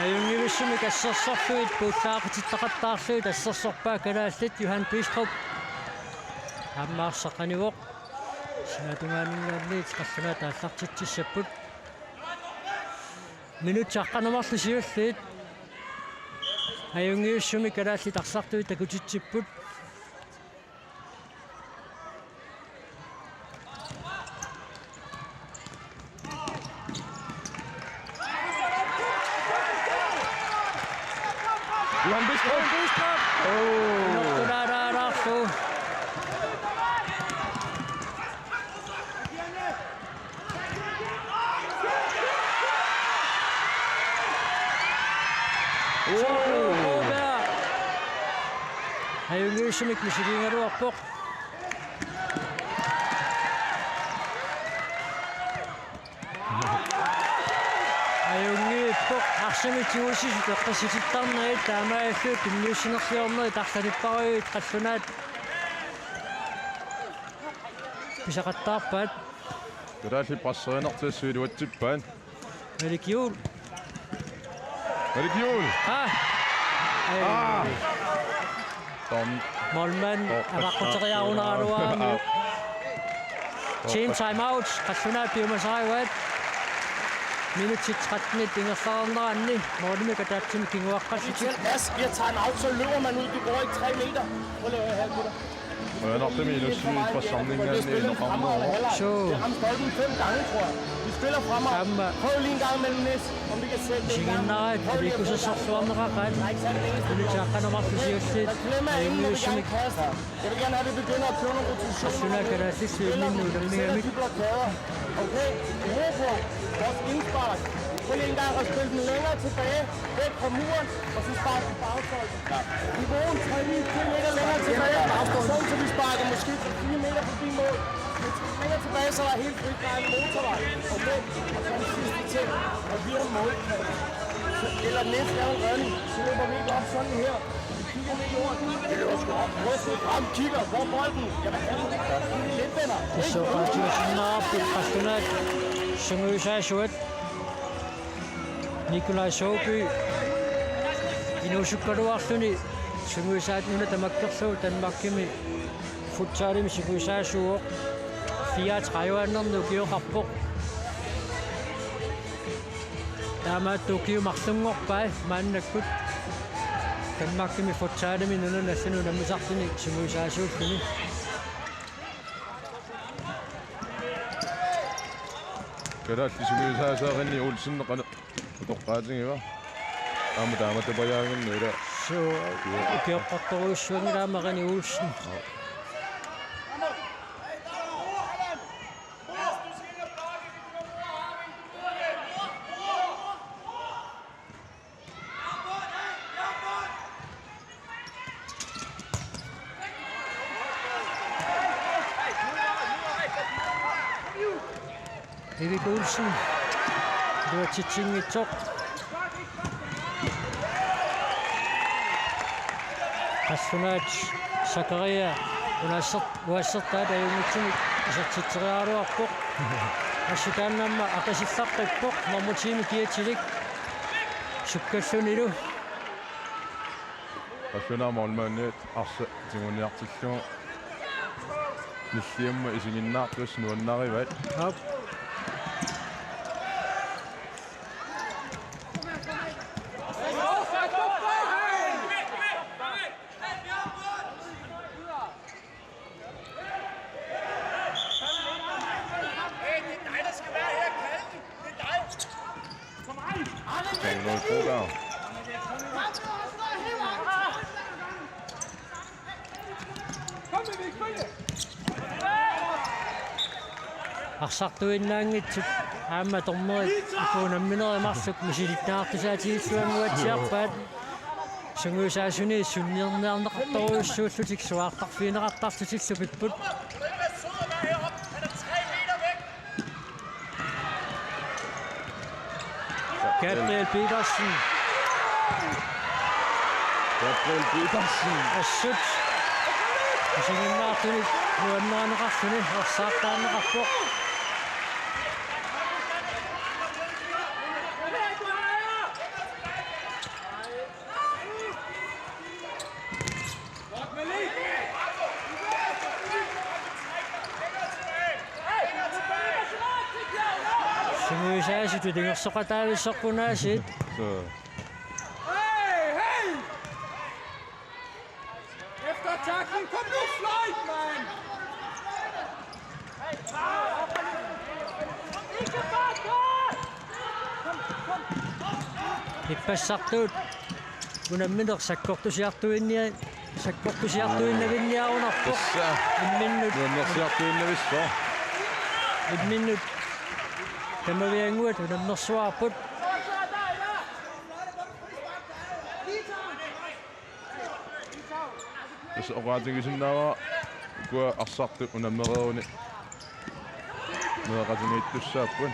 Ajunngivissumik assersorlugit puullaaqatittaqattaarlugit assersorpaat kalaallit Johan Bistrup. Aamma arsaq anivoq. Sinaatungaaninngaanniit qallunaat aallartitsissapput. Minutsit aqqaneq-marluk siulliit. Ajunngivissumik kalaallit arsartuit takutitsipput. Johan Bistrup. Oh. Tulaaraararlu. Ajunngivissumik misiliigaluarpoq. Ajunngivippoq arsamik tigusisut eqqissitittarnerit taamaalillutik tunniussinerliornerit arlalipparujuit qallunaat pisaqattaarpaat. Kalaallit presserinertik iluatsippaat. Malik Juul. Malik Juul. Ah. Ai. Ah. Tom. Målmand. Oh, avaqquteriarunaraluarami. Ah. Team timeout. Qallunaat piumasarivaat. Minutsit tretten ingerlareerneranni målimik ataatsimik kinguaqqassutit. Mads, vi har timeout, så løber man ud. Du går ikke tre meter. Prøv lige at høre her, gutter. Qujanartumik inuussutissarsiorninngaanniit inoqarneruvoq. Suu. Det ramte stolpen fem gange, tror jeg. Vi spiller fremad. Aamma. Prøv lige en gang imellem, Niels, om vi kan sætte det i gang. Isiginnaaraat, prøv lige at få det. Iliuuseqarluarneqaqaat. Nej, ikke sat den eneste. Minutsit aqqaneq-marluk siulliit. Der klemmer jeg ind, når vi gerne vil kaste. Jeg vil gerne have, at vi begynder at køre nogle rotationer. Qallunaat kalaallit siulliit. Spiller de blokader. Okay? Ro på. Vores indspark. Prøv lige en gang at spille den længere tilbage. Væk fra muren. Og så spark den bagstolpen. Ja. Vi bruger en tre ni meter længere tilbage. Sådan, så vi sparker måske tre fire meter forbi mål. Men træk længere tilbage, så der er helt frit. Der er en motorvej. Okay? Og så den sidste ting. Og vi har målkant. Så, eller næste gang redning, så løber vi ikke op sådan her. Vi kigger ned i jorden. Vi løber sgu op. Prøv at se frem, kigger. Hvor er bolden? Jamen, lidt venner. Ikke? Soqatiusinnaarput qallunaat sungiusaasuat. Nikolaj Soby inuusukkaluarluni sungiusaat nuna tamakkerlugu Danmarkimi futsalimi sungiusaasuuvoq. Fireogtredive-annerni ukioqarpoq. Taamaattoq ukiut marlunngorpai maannakkut Danmarkimi futsalimi nunanut allanut unammisarluni sungiusaasuulluni. Kalaallit sungiusaasaat René Olsen qanoq utoqqaatigiva? Aamma taama tupajaaginnarpoq ila. Suu, ukioqqortorujussuanngilaq aamma René Olsen. Aa. Erik Olsen. Iluatsitsinngitsoq. Qallunaat Zakaria unaasser-, uassertaat ajunngitsumik isertitseriaraluarpoq. Assut taanna aamma Aqisillaqqippoq, nummer ti-mik kiatilik. Sukkallunilu. Qallunaat målmandiat arsaq tiguniartillugu. Nilliamma isiginnaartussaq nuannarivaat. Aap. Daniel Broberg. Arsartuinnaanngitsut aamma dommeri uku unamminerit marluk misilittagartusaatigilluanguatsiarpaat. Sungiusaasuni sunniorniarneqartorujussuullutik suaartarfigineqartarlutillu pipput. Gabriel Petersen. Gabriel Petersen. Assut. Isiginnaartunik nuanneqarluni arsaartaanneqarpoq. Sungiusaasutut ilungersoqataavissorput aasiit. Suu. Hey, hey! Efter tackling, kom nu, fløjt, mand! Ippassartuut unammineq sakkortusiartuinnia-, sakkortusiartuinnavinniarunarpoq. Tassa. Imminnut. Nuannersiartuinnavissoq. Imminnut. Tamaviannguat unammersuarput. Tassa oqaatigisinnaavara ukua arsartut unammereeruni meeqqatuniittussaapput.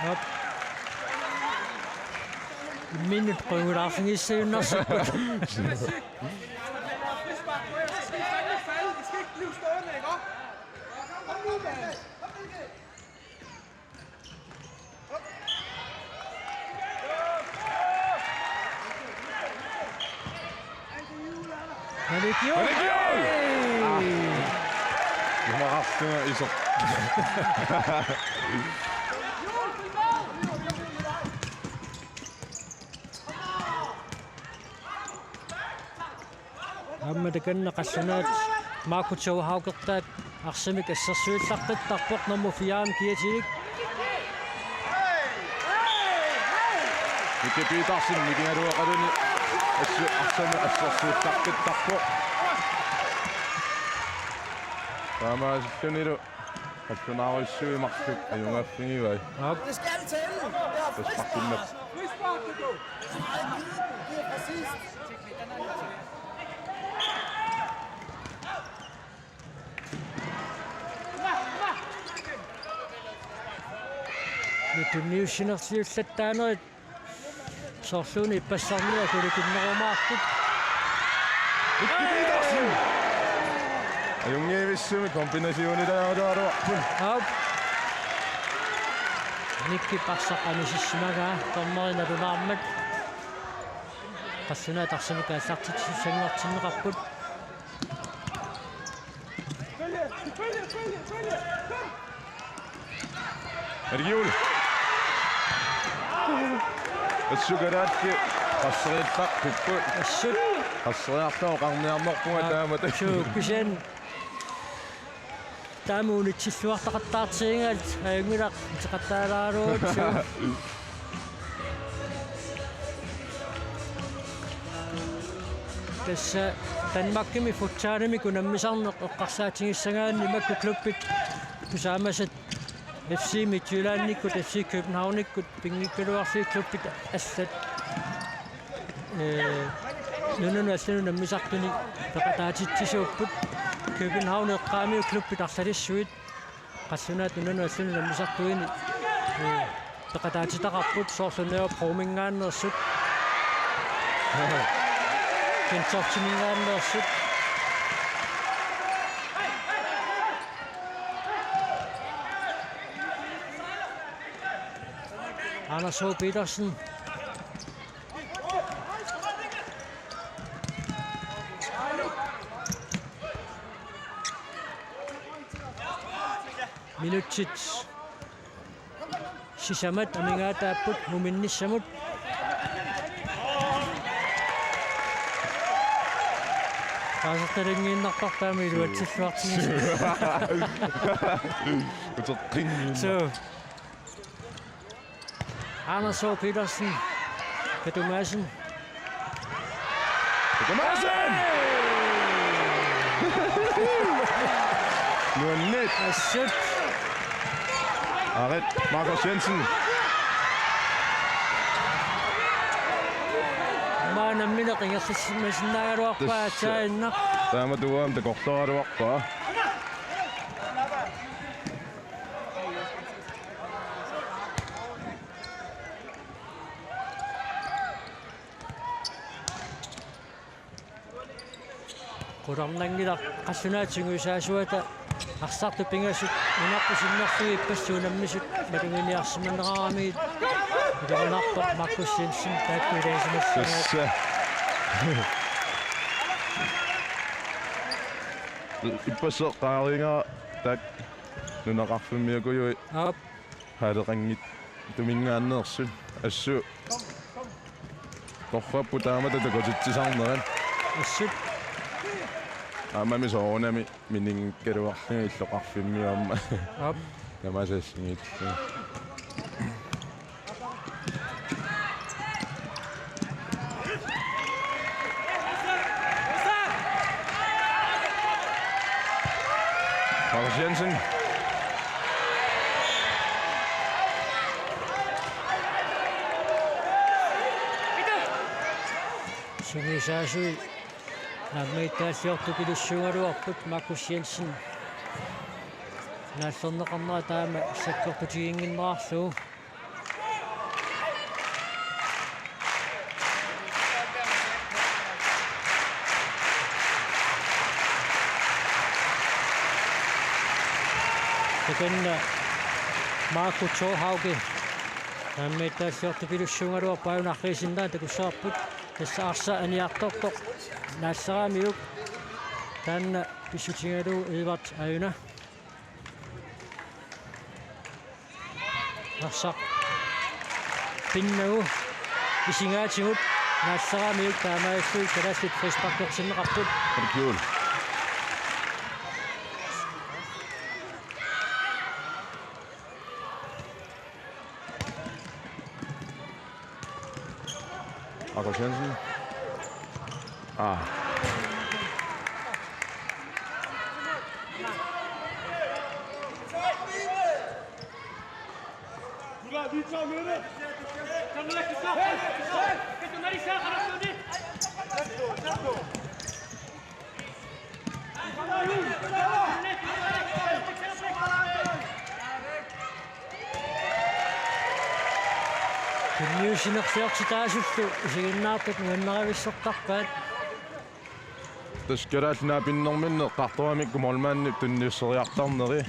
Aap. Imminnut qujulaarfigissagunarsipput. Malik Juul! Malik Juul! Hey! Imarartunga isoq. Aamma takanna qallunaat Marco Tauhaukertaat arsamik assersuillaqqittarpoq nummer fire-mi kiatilik. Miki Petersen mikigaluaqaluni assu-, arsamik assersuillaqqittarpoq. Taamaasillunilu qallunaarujussuit marluk ajugaaffigivai. Aap. Tassa qaqqinnap. Tunniussinersiullattaanerit soorluuna ippassarniat kulikinnerumaartut. Miki Petersen! Ajunngivissumik kombinationilaaruarput. Aap. Miki arsaq anisissimagaa dommeri nalunaarmat. Qallunaat arsamik aallartitsissanngortinneqarput. Malik Juul. Assut kalaallit qasseriartarput. Assut. Qasseriarlunga oqarniarnerpunga taamatut. Suu, kisianni taama unitsilluartaqattaartigigaat ajunngilaq iteqattaalaaraluarput. Tassa Danmarkimi futsalimik unammisarneq eqqarsaatigissagaanni makku klubbit tusaamasat F C Midtjyllandikkut, F C Københavnikkut, pinngikkaluarlugit klubbit allat, ee, nunanut allanut unammisartunik peqataatitsisuupput. København eqqaamiuk klubbit arlalissuit. Qallunaat nunanut allanut unammisartuini, ee, peqataatitaqarput soorlu Nørrebrominngaanneersut. Gentofte-minngaanneersut. Anders H. Petersen. Minutsit sisamat amigaataapput muminnissamut. Qaasertalinngiinnartarami iluatsilluartigisut. Uteqqinngiinna. Suu. Anders H. Petersen. Peter Madsen. Peter Madsen! Nuanneq. Assut. Arit Markus Jensen. Nammineq ingerlassimasinnaagaluarpaa. Tassa. Aatsaannaq. Taama tuaam takortooraluarpaa. Qularnanngilaq qallunaat sungiusaasuata arsartut pingasut nunarput sinnerlugit ippassaq unammisut maluginiarsimaneqaramigit iluanarpoq Markus Jensen taakku ilaasimassagaa. Tassa. Ippassaq qaariga taak nunaqarfimmiukujui. Aap. Haaleqanngitsuminngaanneersut assut. Torrapput taamatut takutitsisarnerat. Assut. Aammami soorunami mininngikkaluarlugit illoqarfimmiut aamma. Aap. Tamassi assigiillutik. Markus Jensen. Sungiusaasui naammagittaalliortupilussuugaluarput Markus Jensen. Naallerneqarnera taama sakkortutiginnginnerarlugu. Takanna Marco Thorhauge naammagittaalliortupilussuugaluarpoq, aajuna arriisinnaanera takussavarput. Tassa arsaq aniartortoq naalleramiuk taanna pissutigalugu Edvard aajuna. Arsaq pinnagu isigaatigut naalleramiuk taamaalilluni kalaallit frisparkertinneqarput. Markiul. Markus Jensen. Ah. Tunniussinerliortitaasullu isiginnaartut nuannarivissortarpaat. Tassa Kalaallit Nunaannerminni eqqartoramikku målmandip tunniusseriartarneri.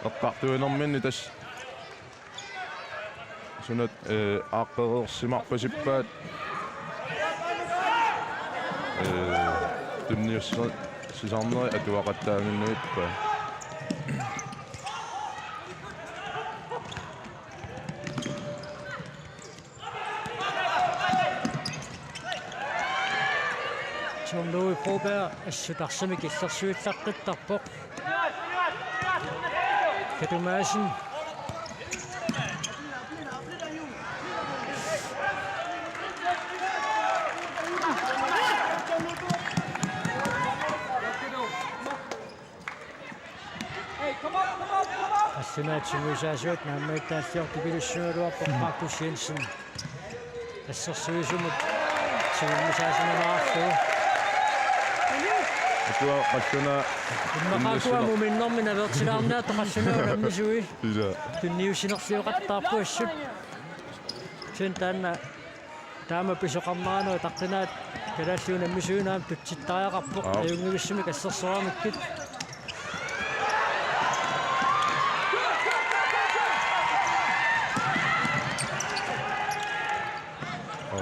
Eqqartuinerminni tassa suna, eh, aaqqiissimarpasippaat, eh, tunniussisarneri atuaqattaaginnavippaa. John Louis Broberg assut arsamik illersuillaqqittarpoq. Katumaasian. Qallunaat sungiusaasuat naammagittaalliortupilussuugaluarpoq Markus Jensen. Assersuisumut sungiusaasimanerarlugu. Atua qallunaat. Immaqaakua tunniussineq- muminnermi naveertilaarniartoq qallunaat unammisui. Ila. Tunniussinerlioqattaarput assut. Sen taanna taama pisoqarnerani utaqqinaat kalaallit unammisuinnaat tutsittariaqarpoq. Aap. Ajunngivissumik assersoramikkit. Oh.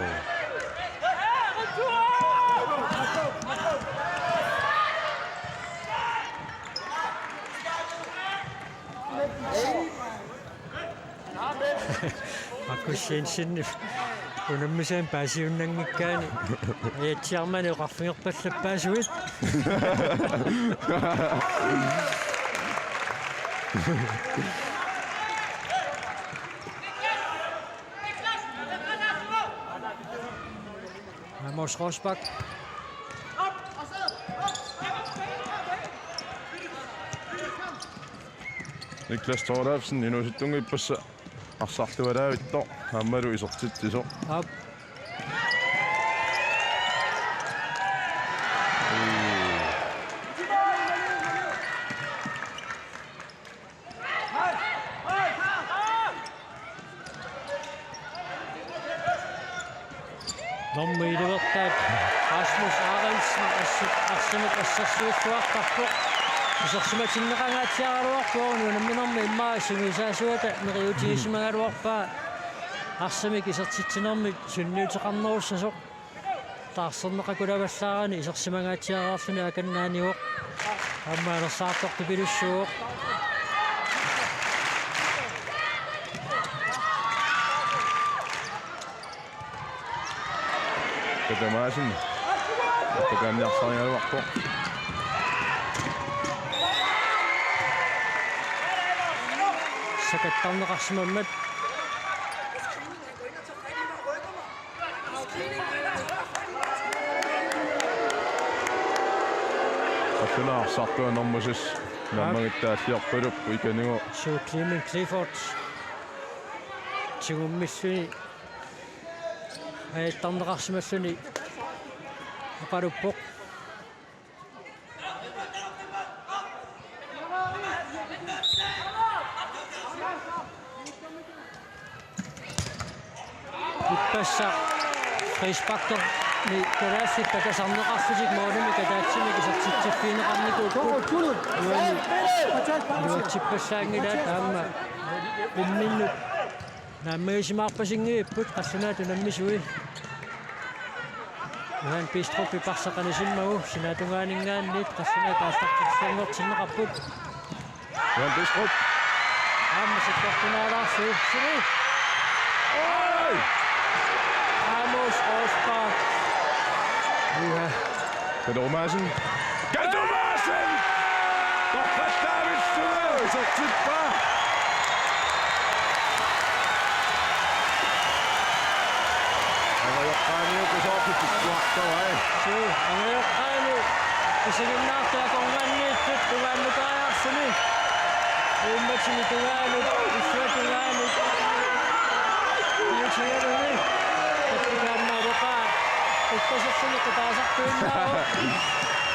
Markus Jensen unammisaani paasiunnanngikkaanni ajatsiarmani oqarfigerpallappaasuit. Amos Rosbach. Niklas Thorleifsen, inuusuttunnguit ippassaq Arsarlualaavittoq aammalu isertitsisoq. Aap. Normu iluertaat Rasmus Aronsen assut arsamik assersuilluartarpoq. Isersimatinneqangaatsiaraluarpoq unamminermi immaqa sungiusaasuata neriuutigisimagaluarpaa arsamik isertitsinermik sunniuteqarnerussasoq. Taarserneqakulavallaarani isersimangaatsiaraarluni akannaanivoq. Aamma anersaartortupilussuuvoq. Katamasin. Appakaanniarsarigaluarpoq. Sakattarneqarsimammat. Qallunaat arsartua normu seks naammagittaalliorpaluppoq ikanigu. Suu Clement Clifford. Tigummilluni. Ajattarneqarsimalluni. Oqaluppoq. Ippassaq frisparkimi kalaallit takasarneqarlutik målimik ataatsimik isertitsiffigineqarnikuupput. Uani iluatsippallaanngilaat aamma imminnut naammagisimaarpasinngillat qallunaat unammisui. Johan Bistrup iparsaq anisimmagu sinaatungaaninngaanniit qallunaat aallartitsinngortinneqarput. Johan Bistrup. Aamma sakkortunaalaarsi suli. Oi! Amos Rosbach. Uha. Peter Madsen. Peter Madsen! Torrallaavissumik isertippaa. Angajoqqaaniup isoortut tikkuartavai. Suu, angajoqqaani isiginnaartut akornanniittut tungaannutariarsuni. Uummatini tungaanut, Issua tungaanut. Iutigaluni. Tappikaannaaruqaa. Ukkasersunequtaasartuinnaavoq.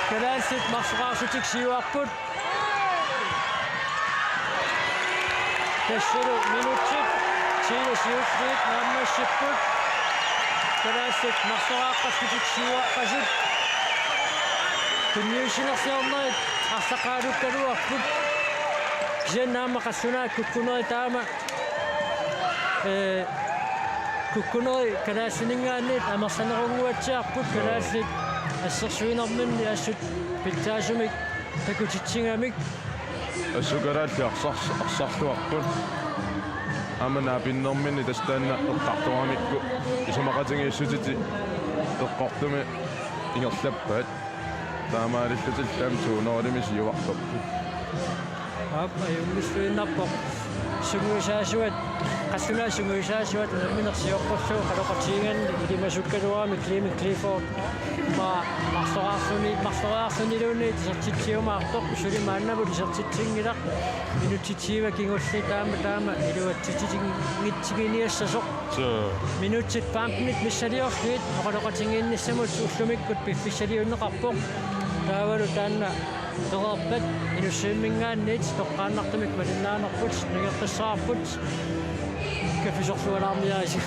Kalaallit marsoraarsutik siuarput. Tassalu minutsit ti siulliit naammassipput. Kalaallit marsoraaqqassutik siuaqqasut. Tunniussinersiornerit arsaqaalukkaluarput. Kisianni aamma qallunaat kukkunerit taama ee, kukkunerit kalaallininngaanniit amerlanerunnguatsiarput kalaallit assersuinerminni assut pitsaasumik takutitsigamik. Assut kalaallit arsars-, arsarluarput. Aamma naapinnerminni tassa taanna eqqartoramikku isumaqatigiissutit eqqortumik ingerlappaat. Taamaalillutillu aamma to nul-imik siuartarput. Aap, ajunngilluinnarpoq. Sungiusaasuat, qallunaat sungiusaasuat unammineq sioqqullugu qanoqatigiganni ilimasukkaluarami Clement Clifford. Maa marsoraarluni, marsoraarluniluunniit isertitsiumaartoq suli maannamut isertitsinngilaq. Minutsit tyve kingulliit taama taama iluatsitsitsinngitsiginiassasoq. Suu. Minutsit femtenit missiliorlugit oqaloqatigiinnissamut ullumikkut piffissaliunneqarpoq. Taavalu taanna pereerpat Inussivimminngaanniit toqqaannartumik malinnaanerput, nangeqqissaarput, kaffisorlualaarniarisi.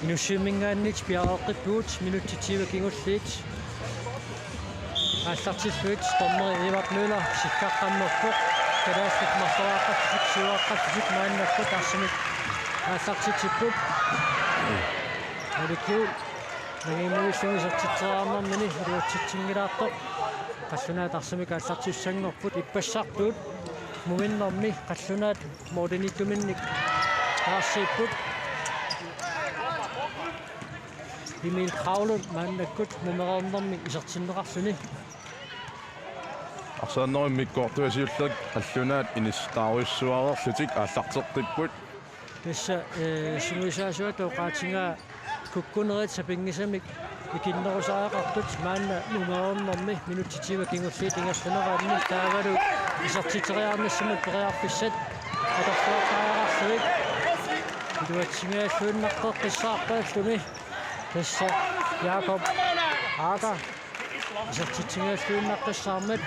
Inussivimminngaanniit piareeqqippugut, minutsit tyve kingulliit aallartillugit. Dommeri Edvard Møller sikkaqqammerpoq. Kalaallit marloraqqallutik, siuaqqallutik maannakkut arsamik aallartitsipput. Alikiu nangiimmuilluni isertitseriarnermini iluatsitsinngilaartoq. Qallunaat arsamik aallartissanngorput, ippassartuut muminnermi qallunaat målimiittuminnik taarsiipput. Emil Kraglund maannakkut mumereernermi isertinneqarluni. Arsaq nuannermik immikkoortuata siulleq qallunaat inissereerujussuarlutik aallarteqqipput. Tassa, eh, sungiusaasuata oqaatigaa kukkunerit sapinngisamik ikinnerusariaqartut maanna mumereernermi minutsit tyve kingulliit ingerlaneraanni taavalu isertitseriarnissamut periarfissat atorluartariaqarlugit. Iluatsinngilluinnaqqissaarpaalluni. Tassa Jakob Aaga isertitsingilluinnaqqissaarmat.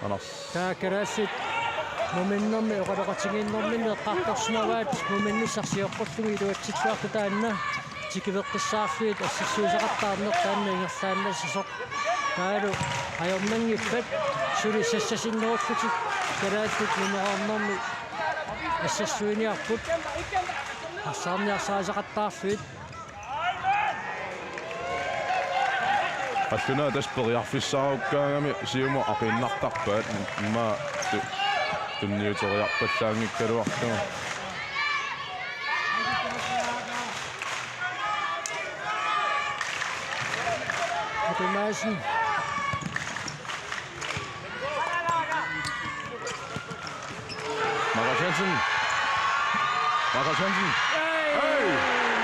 Anders. Taava kalaallit muminnermi oqaloqatigiinnerminni eqqartorsimavaat muminnissaq sioqqullugu iluatsittuartut taanna tikeqqissaarlugit assersuisaqattaarneq taanna ingerlaannassasoq. Taavalu ajornanngiffat suli sassasinnerullutik kalaallit mumereernermi assersuiniarput arsaarniarsarisaqattaarlugit. Qallunaat tassa periarfissaarukkaangami siumut aqiinnartarpaat, immaqa tu-, tunniuteriarpallaanngikkaluarlugu. Atu Madsen. Markus Hansen. Markus Hansen. Hey!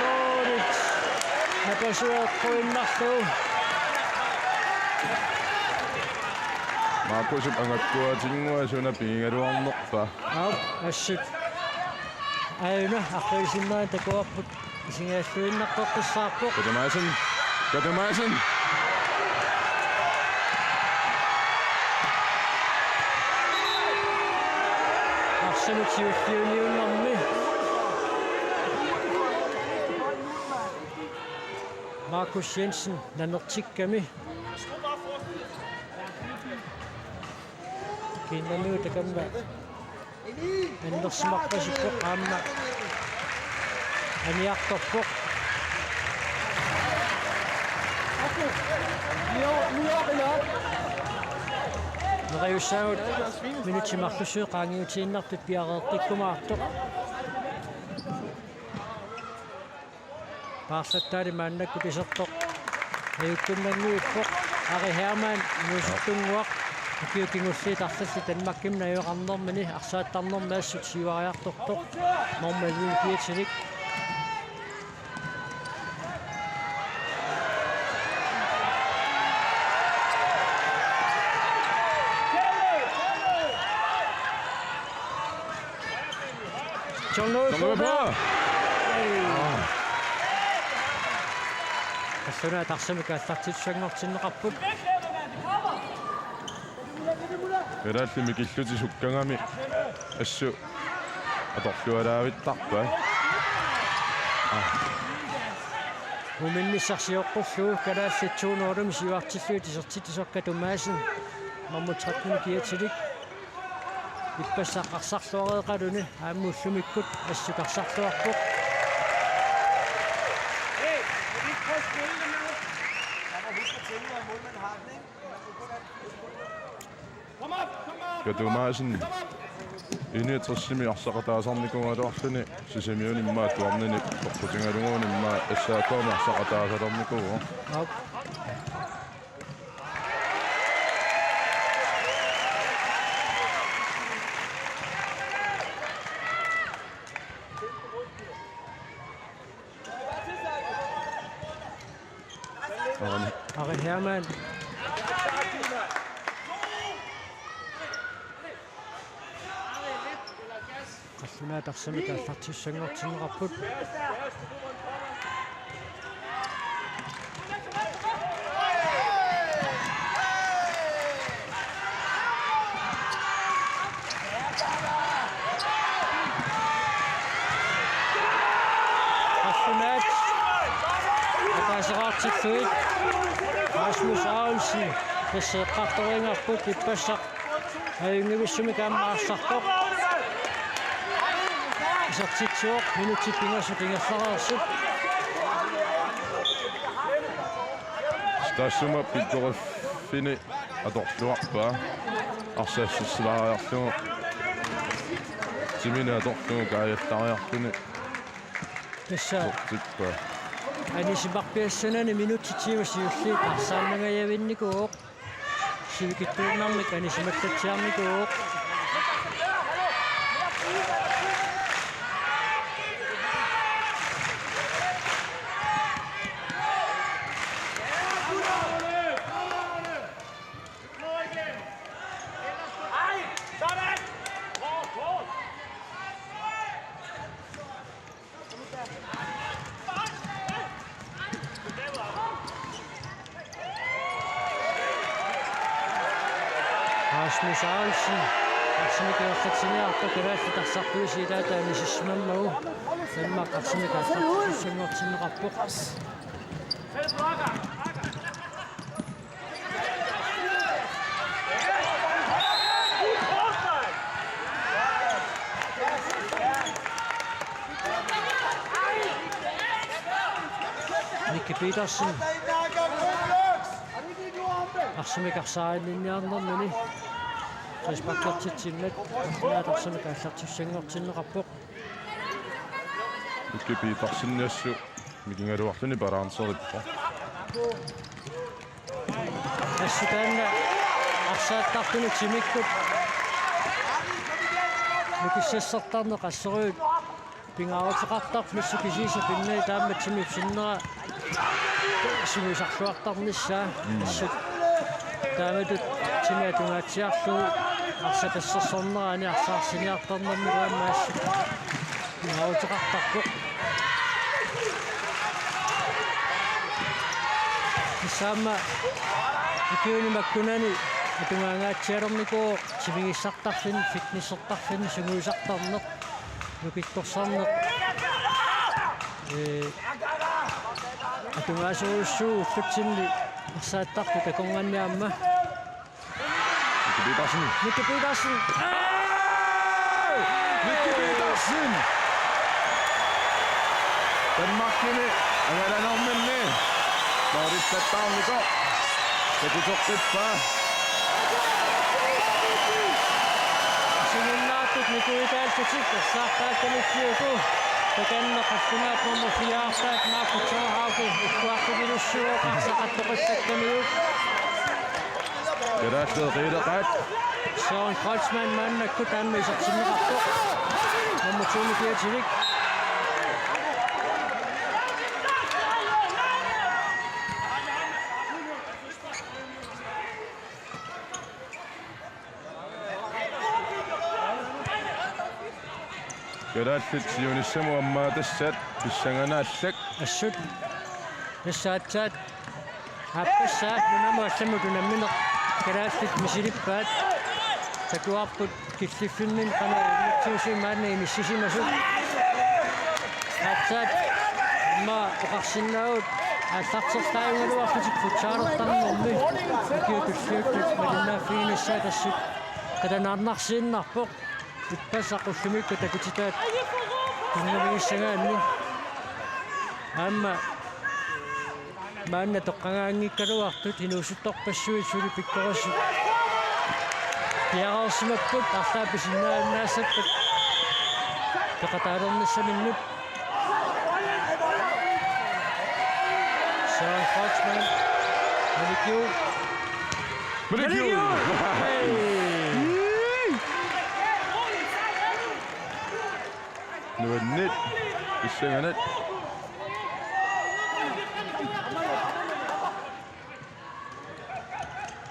Målit. Napasuup quinnaarlugu. Markusip angakkuatinnguaq suna pigigaluarnerpa. Aap, assut. Aajuna aqqalusinnaaneq takuarput. Isigialluinnaqqissaarpoq. Katu Madsen. Katu Madsen. Arsamik siulliuniunnermi Markus Jensen nanertikkami. Kiinnamigut takanna annersimarpasippoq aamma aniartorpoq. Neriussaagut minutsit marlussuit qaangiutiinnartut piareeqqikkumaartoq. Paarlattaali maannakkut isertoq ajukkunnannguuppoq. Ari Hermann inuusuttunnguaq ukiut kingulliit arlallit Danmarkimi najugaqarnermini arsaattarnermi assut siuariartortoq. Norma Lund Pietelik. John Lewis. John Lewis. Kallunaat arsamik aallartissanngortinneqarput. Kalaallit mikillutik sukkagami assut atorlualaavittarpaat. Muminnissaq sioqqullugu kalaallit to nul-imik siuartillugit isertitsisoq Katu Madsen. Nummer tretten Pietelik. Ippassaq arsarluareeqaluni aamma ullumikkut assut arsarluarpoq. Katu Madsen enogtresimi arsaqataasarnikuugaluarluni Sisimiuni immaqa atuarnini toqqutigalugu immaqa S A K-mi arsaqataasalernikuuvoq. Aap. Ari Hermann. Qallunaat arsamik aallartissanngortinneqarput. Qallunaat ataaseqartillugit Rasmus Aronsen, tassa eqqartoriarput ippassaq ajunngivissumik aamma arsartoq. Isertitsivoq, minutsit pingasut ingerlareersut. Taassuma pikkoriffini atorluarpaa. Arsaq assersilaariarlugu. Timini atorlugu kaajallariarluni. Tassa atortippa. Anisimarpiassanani minutsit tyve siulliit arsaannangajavinnikuuvoq. Sivikitsuinnarmik anisimallatsiarnikuuvoq. Rasmus Aronsen, arsamik ingerlatsiniarpoq, Kalaallit Arsartuusiit ilaata anisissimammata. Taanna arsamik aallartissanngortinneqarpoq. Nicky Petersen. Arsamik arsaarinninniarnermini. Frisparkertitsinnat. Arsamik aallartissanngortinneqarpoq. Nicky Petersen assut mikigaluarluni balancerippoq. Assut taanna arsaattartunut timikkut nukissassartarneq assorujuk pingaaruteqartarpoq, assut kisiisa pinnaat taama timip sinnera sungiusarluartarnissaa. Mm. Assut taamatut timi atungaatsiarlugu arsaq assersornerani arsaarsiniartarnermilu aamma assut pingaaruteqartarpoq. Tassa aamma ukiuni makkunani atungaangaatsialernikuuvoq timigissartarfinni, fitnessertarfinni sungiusartarneq, nukittorsarneq. Ee, atungaasorujussuuvoq ullutsinni arsaattartut akornanni aamma. Nicky Petersen. Nicky Petersen. Aa! Nicky Petersen. Danmarkimi angalanerminni målillattarnikoq takuteqqippaa. Sininnaartut Nicky Petersenip ersaartaakkamilliuku takanna qallunaat nummer fire-artaat Marco Thorhauge ukkuartugilussuuvoq arsaq attoqissakkamiuk. Kalaallit eqiileqaat. Søren Kreutzmann maannakkut aamma isertinneqarpoq. Nummer to-mi kiatilik. Kalaallit siunissamut ammaatassat pissanganaq allak. Assut. Tassa aatsaat aappassaa nunamut allamut unammineq kalaallit misilippaat. Takuarput killiffinni qanoq inissisimasut maani inissisimasut. Aatsaat aamma oqarsinnaavugut aallartertaajugaluarlutik futsalertarnermi ukiut tulliuttut malinnaaffiginissaat assut qilanaarnarsiinnarpoq. Ippassaq ullumikkut takutitaat tunngavigissagaanni. Aamma maanna toqqagaanngikkaluartut inuusuttorpassuit suli pikkorissut piareersimapput arlaat pisinnaannaassapput peqataalernissaminnut. Søren Kreutzmann. Malikiu. Malikiu. Malikiu. Hey. Nuanneq. Pissanganaq.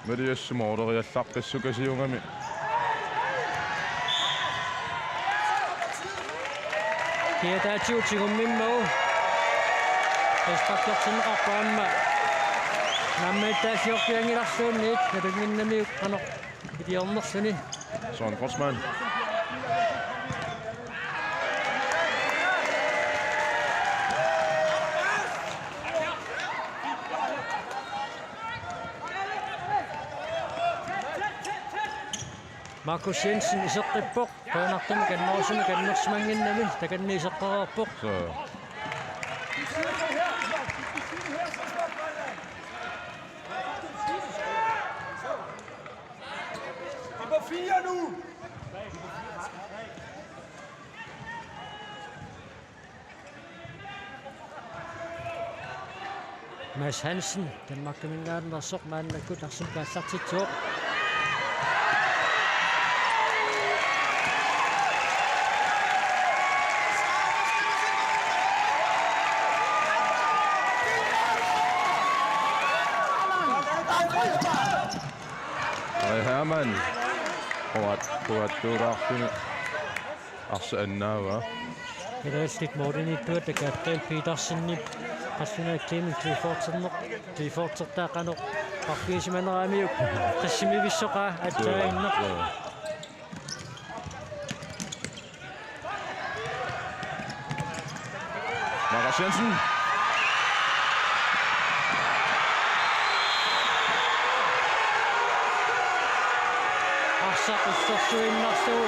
Maliassuma uloriallaqqissukasiugami. Kiataatigut tigummimmagu. Frisparkertinneqarpoq aamma. Naammagittaaffiorpianngilarluunniit, nalunnginnamiuk qanoq iliornerluni. Søren Forsman. Markus Jensen iseqqippoq. Qujanartumik kannerusumik kannersimannginnami takanna iseqqareerpoq. Så. Nummer fire nu. Mads Hansen, Danmarkiminngaanneersoq, maannakkut arsamik aallartitsivoq. Oj, Hermann. Quat, quat, tuuraarfini. Arsaq annaavaa. Kalaallit målimiittuata Gabriel Petersenip, qallunaat Clemens Cliffordsenilu, Cliffordsip taakanoq, pakkisimaneramiuk, qissimivissoqaa, atsaaginnaq. Joo. Markus Jensen. Arsaq assersuinnarlugu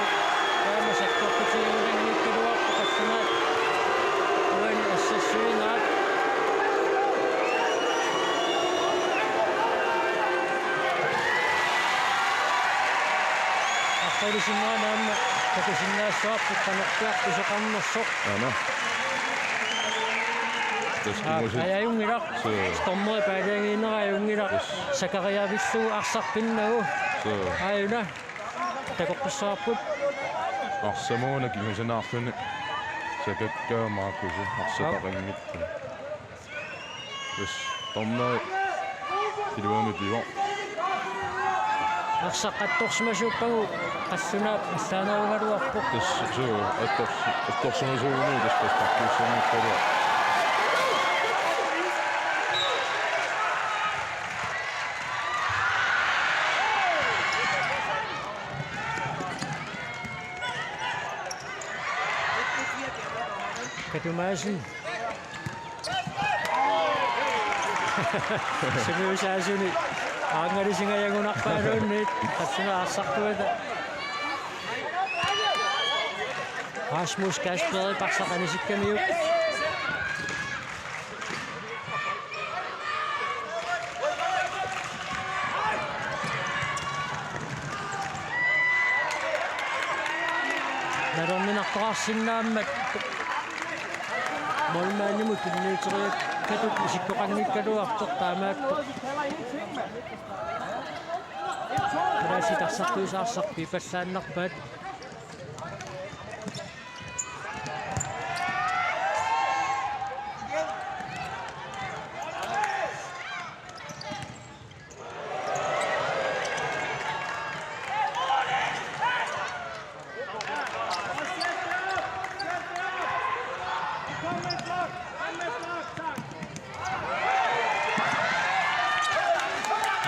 taama sakkortutiginnanngikkaluarpoq, qallunaat uani assersuinerat. Arsaq ilisimmaa aamma takusinnaassavarput qanorpiaq pisoqarnersoq. Aana. Tassa kingusit. Aa, ajunngilaq. Suu. Dommeri paaliagiinnera ajunngilaq. Yes. Sakariavillu arsaq pinnagu. Suu. Aajuna. Takoqqissavarput. Arsamut una kingusinaarluni. Sakakka Markusi arsaq. Aap. Taqanngitsoq. Yes, dommeri iluamik pivoq. Arsaq attorsimasuuppagu qallunaap allaanerugaluarpoq. Yes, suu, attors-, attorsimasuuguni, yes, yes, takkuussaanngikkaluaq. Katumaisen. Sungiusaasuni. Aanngalusingajagunarpaaluunniit. Qassinnga arsartuata. Rasmus Kasper parsaq anisikkamiuk. Nalorninartoqarsinnaammat målmandimut tunniuteriakkatut isikkoqanngikkaluartoq taamaappoq. Kalaallit arsartuisa arsaq piippallaannarpaat.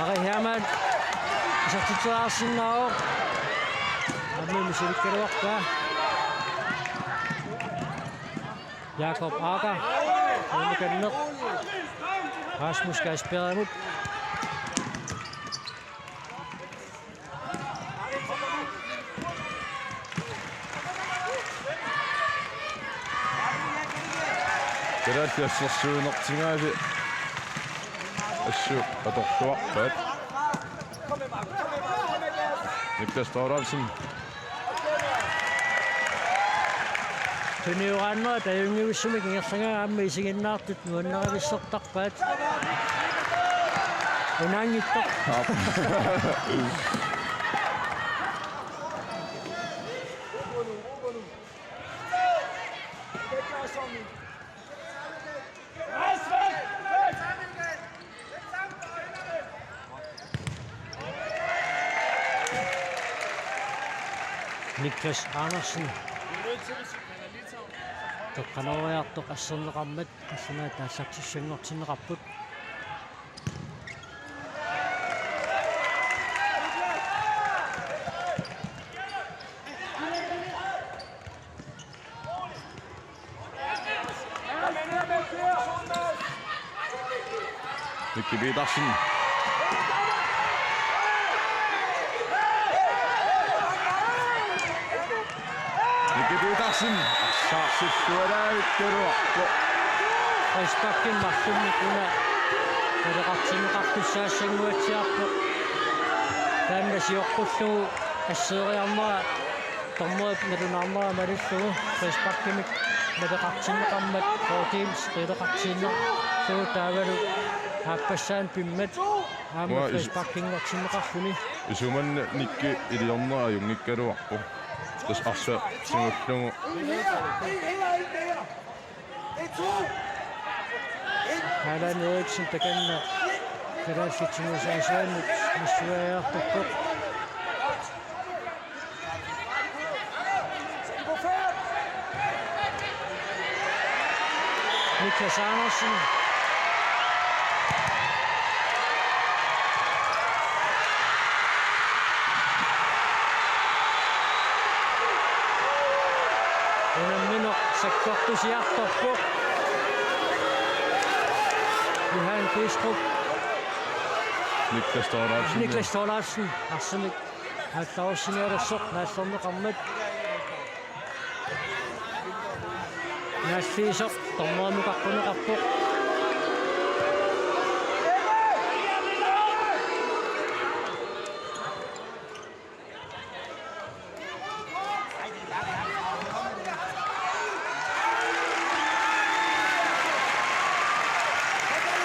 Ari Hermann. Isertitseriarsinnaavoq. Aamma misilikkaluarpaa. Jakob Aga. Uumukanneq. Rasmus Kasperimut. Kalaallit assersuunertigaasi assut atorluarpaat. Niklas Thorvaldsen. Tunioraannera tajunngivissummik ingerlagaat aamma isiginnaartut nuannarivissortarpaat. Unaanngitsoq. Aap. Niklas Andersen. Qeqqanooriartoq asserneqarmat, asserneqarmat aallartissanngortinneqarput. Miki Petersen. Miki Petersen. Saarsissiualaavitturuarpoq. Frisparkimik marlunnik una naleqartinneqartussaassanguatsiarpoq. Taanna sioqqullugu asseeriarnera, dommerip nalunaarnera malillugu frisparkimik naleqartinneqarmat, K T-mik qileqartiinnarlugu taavalu aappassaani pimmat aamma Uanga is- frisparkinngortinneqarluni. Isumanna Nikki iliornera ajunngikkaluarpoq. Tassa arsaq tigullugu. Allan Eriksen takanna kalaallit tigusaasuannut nassuiartorpoq. Niklas Andersen. Unammineq sakkortusiartorpoq. Johan Bistrup. Niklas Thorleifsen. Niklas Thorleifsen. Arsamik aallarusinialersoq naallerneqarmat. Naalliisoq dommerimut qaqquneqarpoq.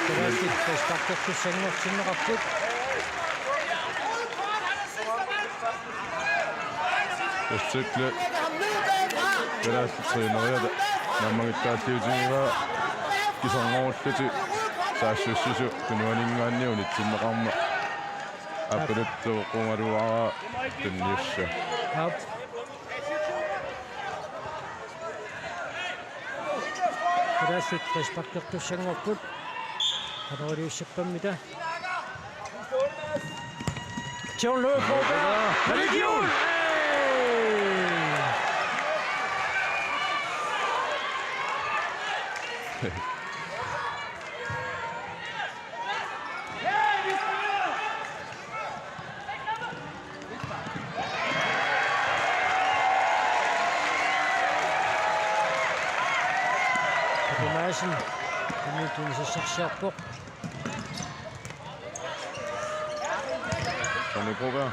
Kalaallit frisparkertussanngortinneqarput. Tassa kalaallit træneriata naammagittaalliutigivaa kisarngorullutik saassussisut tunuaninngaanniit unitsinneqarmat. Aperittoqqugaluaraa tunniussaq. Aap. Kalaallit frisparkertussanngorput. Qanoriliussappammita. John Louis Broberg. Malik Juul! Hey! Pape Madsen, inuit tunisassarsiorpoq. Tony Broberg.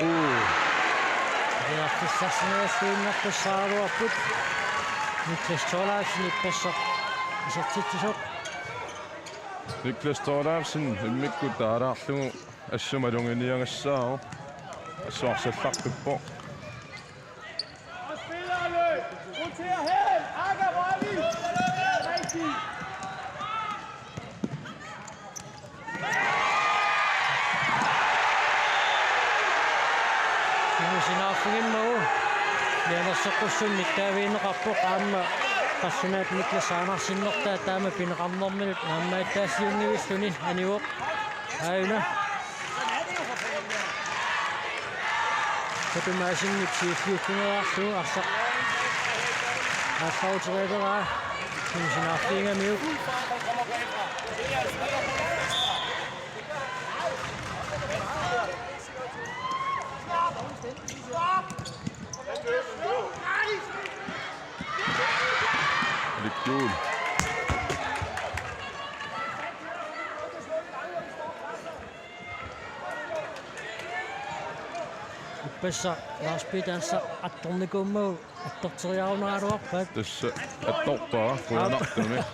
Uu. Periarfissarsiornersuinnartussaagaluarput. Niklas Thorleifsen ippassaq isertitsisoq. Niklas Thorleifsen immikkut taalaarlugu assut maluginiagassaavoq. Assut arsallaqqippoq. Tigusinaaffigimmagu Nianersoqqussummik taaviineqarpoq aamma qallunaat Niklas Andersennertaa taama pineqarnerminut naammagittaalliunngivilluni anivoq. Aajuna. Pape Madsenip siulliullungaarlugu arsaq aallaruteraluaraa tigusinaaffigigamiuk. Malik Juul. Ippassaq Lars Peter arsaq attornikuummagu attorteriarunaraluarpaat. Tassa attorpara qujanartumik.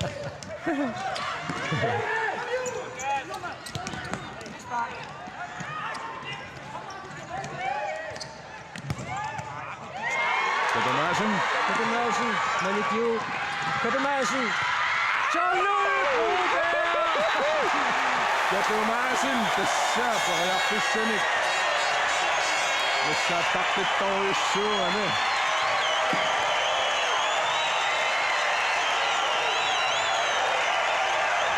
Pape Madsen. Pape Madsen. Malik Juul. Pape Madsen. Jean-Louis Broberg! Katu Madsen, tassa periarfissanik nassaartartorujussuugami.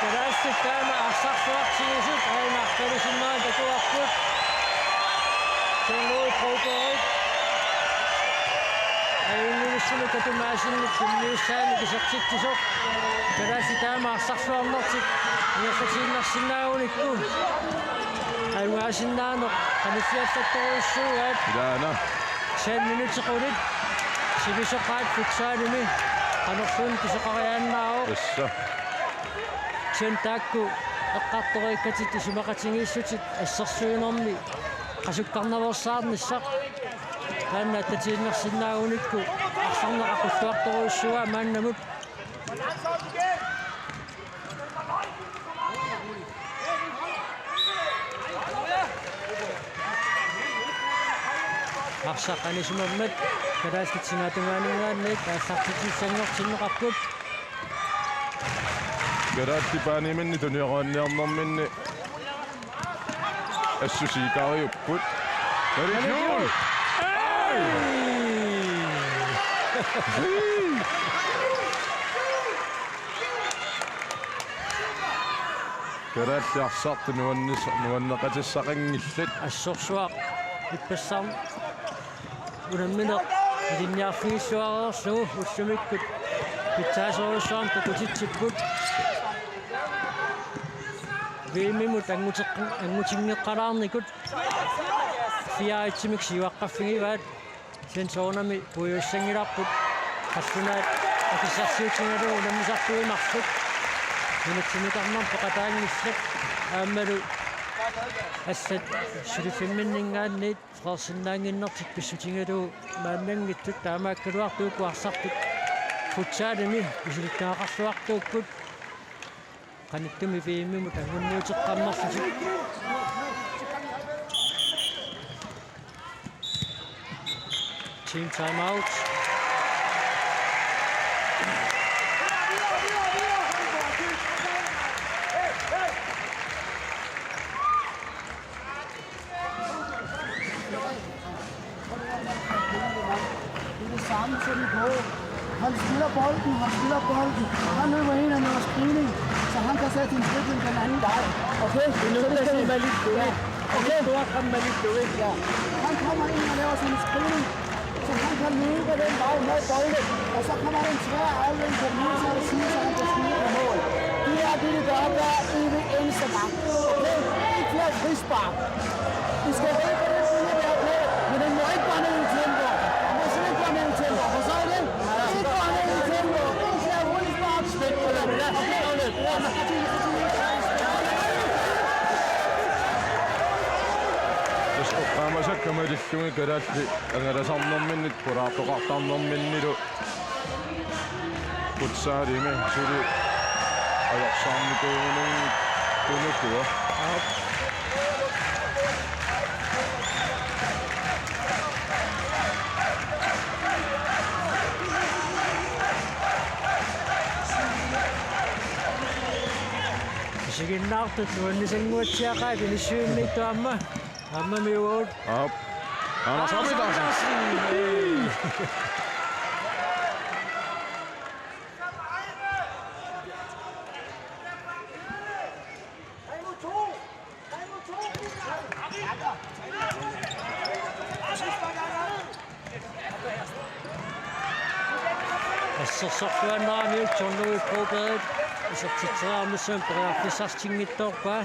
Kalaallit taama arsarsuaq tigusoq aana arpalusinnaa takuarput. Sulu Broberg. Ajunngilluinnarsimavoq Katu Madsenip tunniussaanut isertitsisoq. Kalaallit taama arsarsuarnertik ingerlatiinnarsinnaagunikku. Alugaasinnaaneq qanissiallattorujussuugaat. Ilaana. Sen minutsit qulit. Sivisoqaat futsalimi. Qanorluunniit pisoqariaannaavoq. Tassa. Sen taakku eqqartoriikkatit isumaqatigiissutit assersuinermi qasukkarnaveersaarnissaq. Taanna attatiinnarsinnaagunikku arsarneq aqulluartorujussuuaa maannamut. Arsaq anisimammat kalaallit sinaata tungaaninngaanniit aallartitsissanngortinneqarput. Kalaallit baneminni tunioraanniarnerminni assusiikariupput. Malik Juul! Ei! Kalaallit arsartut nuannis-, nuanneqatissaqanngillat. Assorsuaq ippassaq unammineq ilinniarfigissuareerlugu ullumikkut pitsaasorujussuarmik takutitsipput. V M-imut anguteq-, angutinngikkaluarnikut fire et-imik siuaqqaffigivaat. Sen soorunami puigussanngilarput. Qallunaat akissarsiutigalugu unammisartuinnarput. Minutsinikarnarmik peqataanngillat. Aammalu allat suliffimminninngaanniit Frederikssinnaannginnertik pissutigalugu maannanngitsut taamaakkaluartoq uku arsartut futsalimi isilittagaqarluartuupput. Qanittumi V M-imut anguniuteqqammerlutik. Team timeout. Det er det samme, som i går. Han spiller bolden, han spiller bolden. Han løber ind og laver screening, så han kan sætte en dribbling den anden vej. Okay? Så det skal vi være lidt gode. Ja. Okay? Du har kommet med lidt gode. Ja. Han kommer ind og laver sin screening, så han kan løbe den vej med bolden. Og så kommer der en tvær aflevering på den ene side, så han kan skyde på mål. Det er det, vi gør hver evig eneste gang. Okay? Ikke flere frispark. Du skal vente på den pulje, vi har på, men den må ikke gå ned i tempo. Den må simpelthen ikke gå ned i tempo. Forstår du det? Ikke gå ned i tempo. Ikke flere frispark. Spænd på den. Lad os spille lidt. Lad os spille lidt. Tassa oqqaamasakka malillugit kalaallit angalasarnerminni pulaartoqartarnerminnilu futsalimi suli ajorsaarnikuugunarpoq tunukua. Isiginnaartut nuannisannguatsiaqaat inissiuinniittoq aamma. Aamma miuut. Aap. Anders Anders Petersen. Petersen. Assersorluarnerani John Louis Broberg isertitseriarnissamut periarfissarsinngitsoorpaa.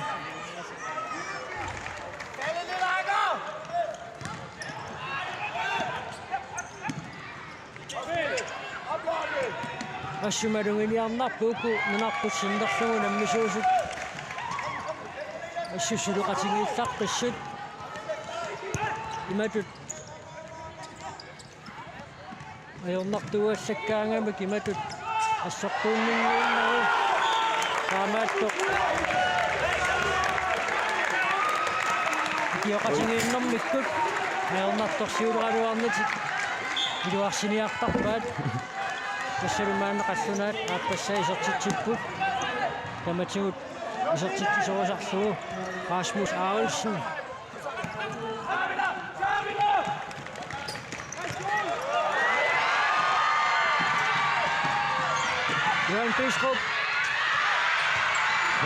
Assut maluginiarnarpoq uku nunarput sinnerlugu nammisuusut. Assut suleqatigiillaqqissut. Imatut ajornartuuallakkaangamik imatut assortuunninnguunnagu. Taamaattoq ikioqatigiinnermikkut ajornartorsiuleraluarnatik iluarsiniartarpaat. Tassalu maanna qallunaat aappassaa isertitsipput. Tamatigut Isertitsisorisarlugu Rasmus Avelsen. Johan Bistrup.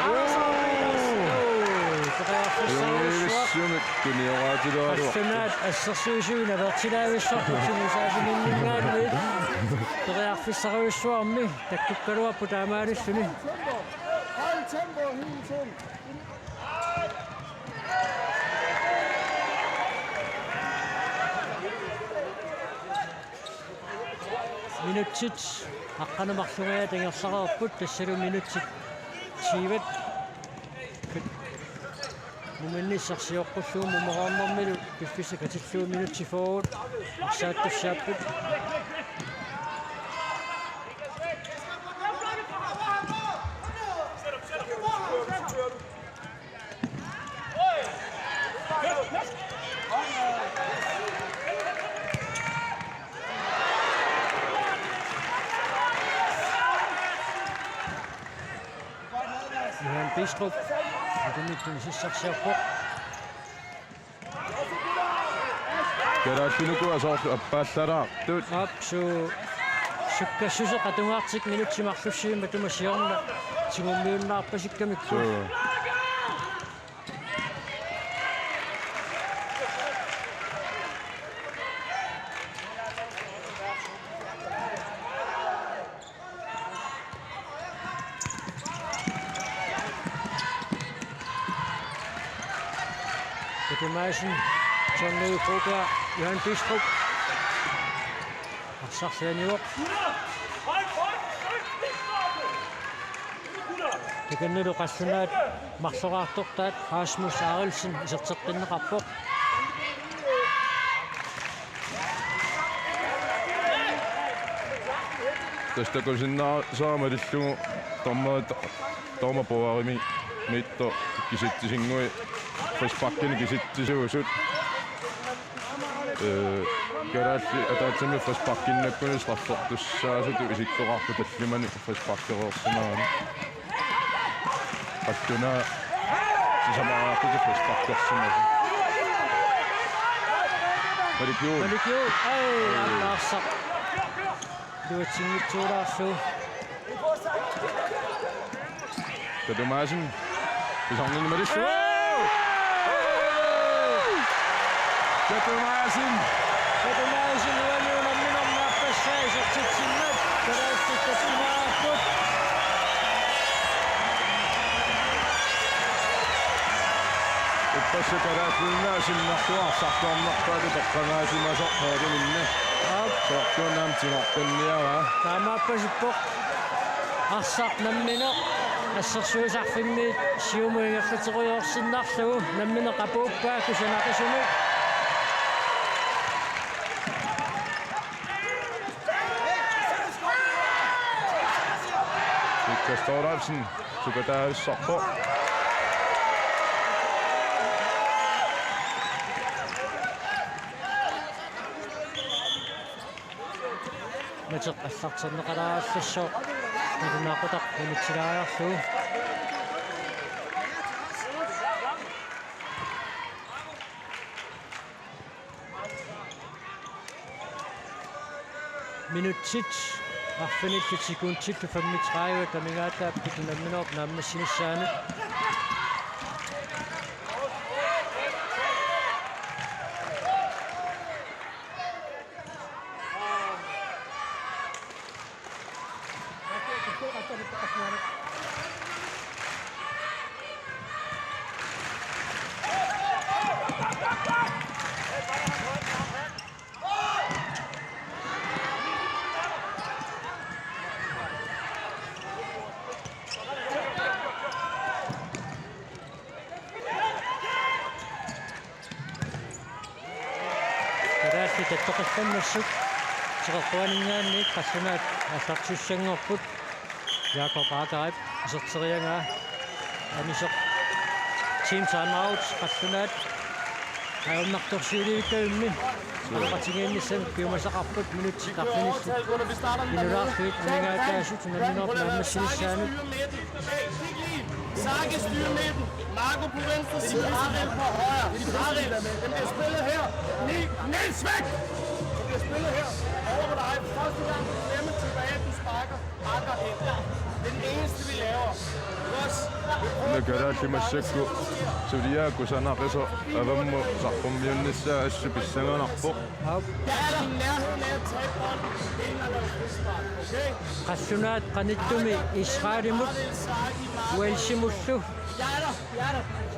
Andersen. Periarfissarujussuaq. Periarfissumik tunioraatilaarlugu. Qallunaat assersuisui navertilaavissarput sumusaasiminninngaanniit. Periarfissarujussuarmi takkukkaluarpoq taamaalilluni. Hold tempo hele tiden. Minutsit aqqaneq-marlungajaat ingerlareerput, tassalu minutsit tyve. Muminnissaq sioqqullugu mumereernermilu piffissaq katillugu minutsit fyrre arsaattussaapput. Johan Bistrup. Atumittun sissarsiorpoq. Kalaallit Nunaat soorlu appaallalaartut. Aap, suu, sukkassuseq atugartik minutsit marlussuit matuma siorna tigummiunnaarpasikkamikku. Suu. Peter Madsen, John Lee Broberg, Johan Bistrup. Arsaq saaniuvoq. Takannalu qallunaat marloraartortaat Rasmus Arilsen iserteqqinneqarpoq. Tassa takusinnaasaramik illugu dommeri-, dommerboarimi miitto kisitsisinnguit frisparkinik kisitsisuusut. Ee, kalaallit ataatsimik frisparkinnakkuni straffertussaasutut isikkoqarpoq tallimanik frisparkereersimagami. Qallunaat sisamariarlutik frisparkersimasut. Malik Juul. Malik Juul. Ai, aamma arsaq. Iluatsinngitsoorlaarlugu. Katu Madsen. Pisarnini malissuaq. Katu Madsen. Katu Madsen uani unamminermi aappassaa isertitsinnut. Kalaallit tassumaarput. Ippassaq Kalaallit Nunaat sinnerlugu arsartuarnerpaatut toqqagaasimasoq måliminni. Aap. Soorlu aamma tigoqqinniaraa. Taamaappasippoq. Arsaq nammineq assersuisarfimmiit siumut ingerlaterujoorsinnarlugu nammineq apuuppaa kusanaqisumik. Victor Thorleifsen sukataavissarpoq. Mateq aallarterneqalaarallassaaq. Nalunaaqutaq unitsilaariarlugu. Minutsit arfinillit sekundillu femogtredive amigaataapput unamminerup naammassinissaanut. Kalaallit tattoqillannassuk teqeqquaninngaanniit qallunaat aallartissanngorput. Jakob Akerip iserteriaraa anisoq. Team timeout qallunaat. Ajornartorsiulivikkavimmi. Aqatigiinnissamik piumasaqarput minutsit arfinillit. Inulaarfiit amigaataasut unamminerup naammassinissaanut. Sarge styrer midten. Marco på venstre side. Aril på højre. Aril. Den bliver spillet her. Ni-, Niels, væk! Den bliver spillet her. Over på dig. Første gang du klemmer tilbage, du sparker. Bakker ind. Det er den eneste, vi laver. Også. Una kalaallit massakkut suliaat kusanaqisoq avammut saqqummiunnissaa assut pissanganarpoq. Aap. Jeg er i nærheden af at tage bolden, inden han laver frispark. Okay? Qallunaat qanittumi Israelimut Walesimullu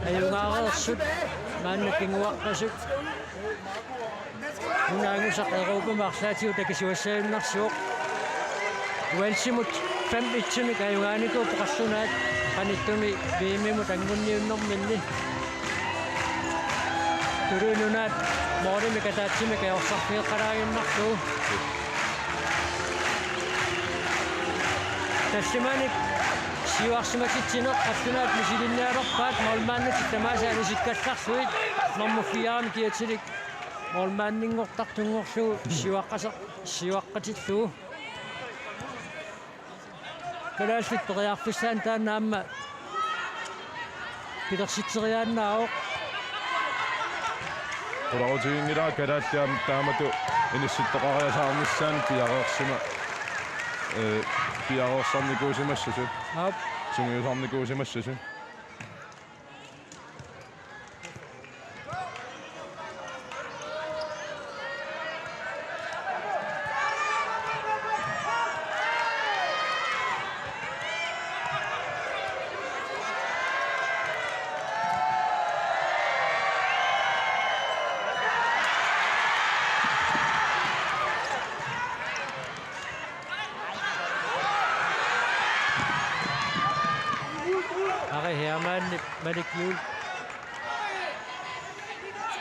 ajugaareersut maanna kinguaqqasut. Una angusaq Europami arlaatigut takisuussaajunnaarsuuvoq. Walesimut fem et-imik ajugaanikuupput qallunaat qanittumi V M-imut anguniunnerminni. Tuluit Nunaat målimik ataatsimik ajorsarfigeqqalaaginnarlugu. Tallimanik siuarsimatitsineq qallunaat misilinnialerpaat målmanditik tamaasa anisikkallarlugit nummer fire-mi kiatilik målmandinnguartartunngorlugu siuaqqasa-, siuaqqatillugu. Kalaallit periarfissaanni taanna aamma pilersitseriaannaavoq. Qularutiginngilara kalaallit aamma taamatut inissittoqariasaarnissaannut piareersima-, ee, piareersarnikuusimassasut. Aap. Sungiusarnikuusimassasut. Ari Hermann, Malik Juhl.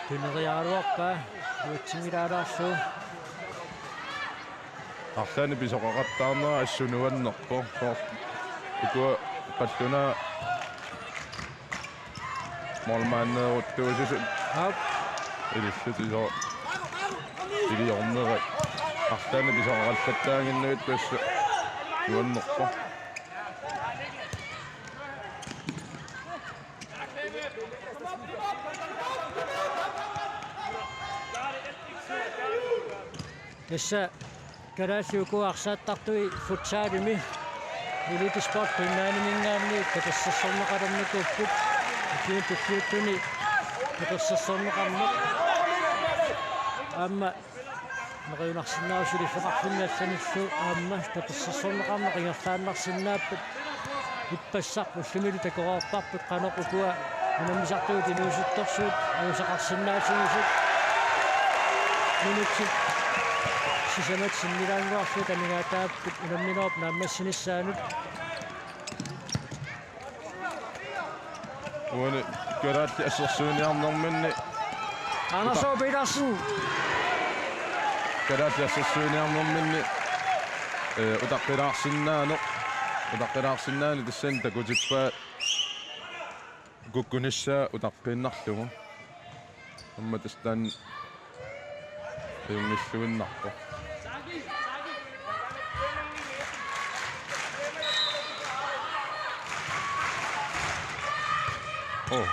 Tuneriaraluarpaa, uatsinngilaalaarlugu. Arlaannik pisoqaqattaarnera assut nuannerpoq. Ukua qallunaat målmandeeruttuusisut. Aap. Ilillutik iso-, iliornerat. Arlaannik pisoqaqallattaaginnartut tassa nuannerpoq. Tassa kalaallit ukua arsaattartui futsalimi Elitesport Greenlandiminngaanniit tapersersorneqalernikuupput. Ukiuni tulliuttuni tapersersorneqarneq. Aamma neriunarsinnaavoq suliffeqarfinni allanillu aamma tapersersorneqarneq ingerlaannarsinnaapput. Ippassaq ullumilu takoreerparput qanoq ukua unammisartut inuusuttorsuit angusaqarsinnaasuusut. Minutsit sisamat sinnilaannguarlugu amigaataapput unamminerup naammassinissaanut. Uani kalaallit assersuiniarnerminni. Anders H. Petersen. Kalaallit assersuiniarnerminni, ee, utaqqilaarsinnaaneq. Utaqqilaarsinnaaneq tassani takutippaa kukkunissaa utaqqiinnarlugu. Aamma tassa taanna ajunngilluinnarpoq. Oh.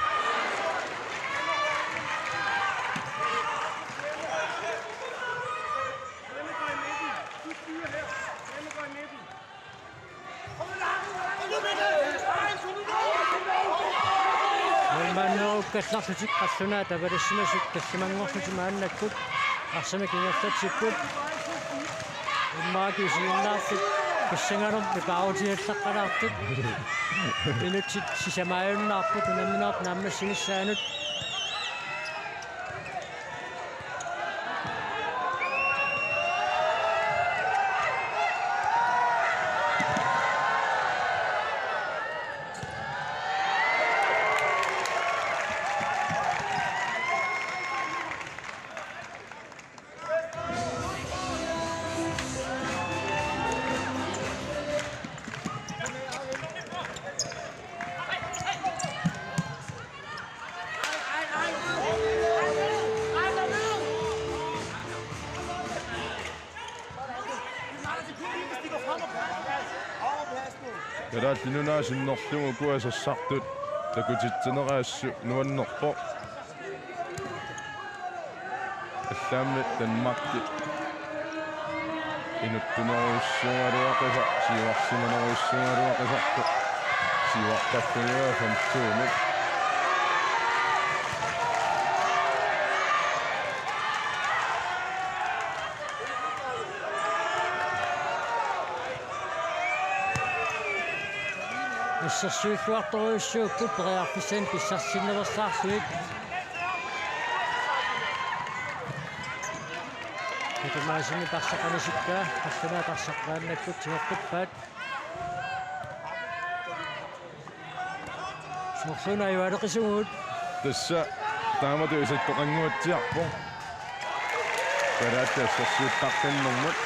Målmandeerukkallarlutik qallunaat avalassimasut tallimanngorlutik maannakkut arsamik ingerlatsipput. Immaqa isiginnaartut pissanganermik paarutiallaqqalaartut. Minutsit sisamaajunnaarput unamminerup naammassinissaanut. Kalaallit Nunaat sinnerlugu ukua sassartut takutitsinerat assut nuannerpoq. Allaammi Danmarki inuttunerujussuugaluaqisartoq, siuarsimanerujussuugaluaqisartoq, siuartarfigiva femten. Assersuilluartorujussuupput periarfissanik pissarsisinnaveersaarlugit. Katumaasini tarsaqanisikkaa, tassana tarsaqaannakkut tigoqqippaat. Soorluuna ajugaaleqisugut. Tassa taamatut isikkoqannguatsiarpoq. Kalaallit assersuuttaqqinnermut.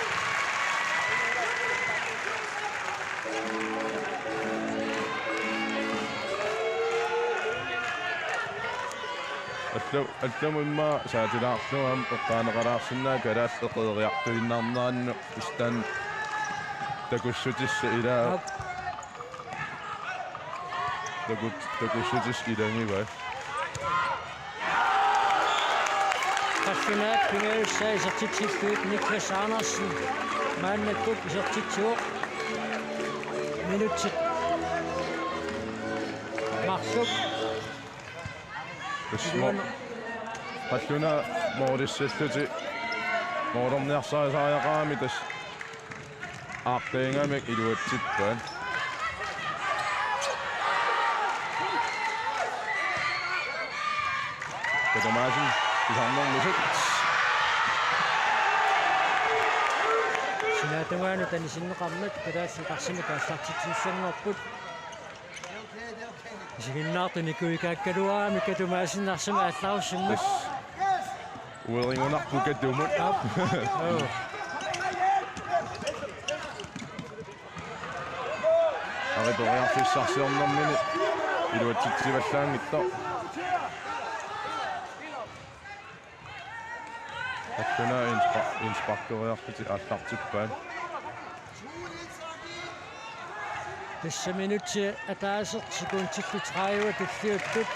Alla-, allamut immaqa saatilaarlugu aamma eqqaaneqalaarsinnaavoq kalaallit eqeeriartuinnarnerannik istan takussutissat ilaa. Aap. Takut-, takussutissat ilagivaat. Qallunaat pingajussaat isertitsillugit Niklas Andersen maannakkut isertitsivoq. Minutsit marluk. Tassa mo-, qallunaat moorisillutik moorerniarsarisariaqarami tassa aaqqiigamik iluatsippaat. Katumaasini pisarnermisut. Sinaatungaanut anisinneqarmat kalaallit tarsami aallartitsissanngorput. Isiginnaartut nikuikaakkaluaramik Katumaasini tarsami aallarussimmat. Uerigunarpoq Katumut. Aap. Joo. Ari periarfissarsiornermini iluatsitsivallaanngitsoq. Qallunaat indspa-, indsparkeriarlutik aallartippaat. Tassa minutsit ataaseq sekundillu tredive tulliuttut.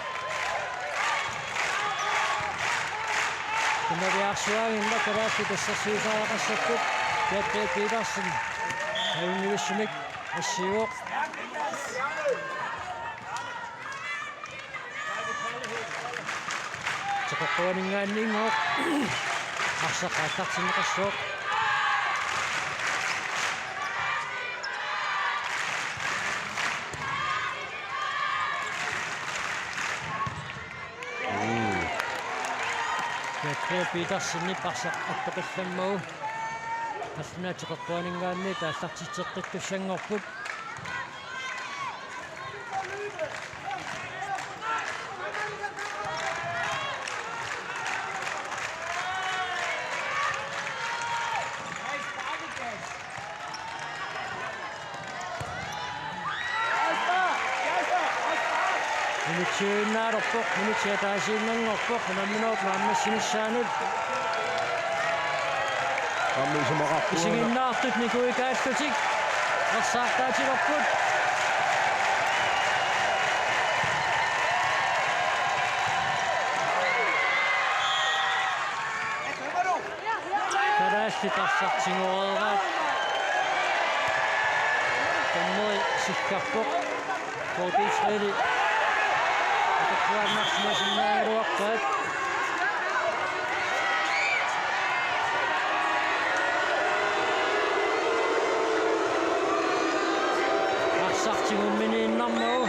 Tunaviarsuaanngilaq kalaallit assersuisariaqassapput. Peter Petersen. Ajunngivissumik assiuvoq. Teqeqquaninngaanniinngooq. Arsaq aallartinneqassaaq. Uu. Peter Petersenip arsaq attoqillammagu. Qallunaat teqeqquaninngaanniit aallartitseqqittussanngorput. Minutsiinnaalerpoq, minutsit ataasiinnanngorpoq, unamminerup naammassinissaanut. Aamma isumaqarpunga. Isiginnaartut nikuikaallutik. Ersaartaatilerput. Kalaallit arsaq tigoreeraat. Dommeri sikkarpoq. K T tre-li atorluaannarsimasinnaagaluarpaat. Arsaq tigumminiinnarmagu.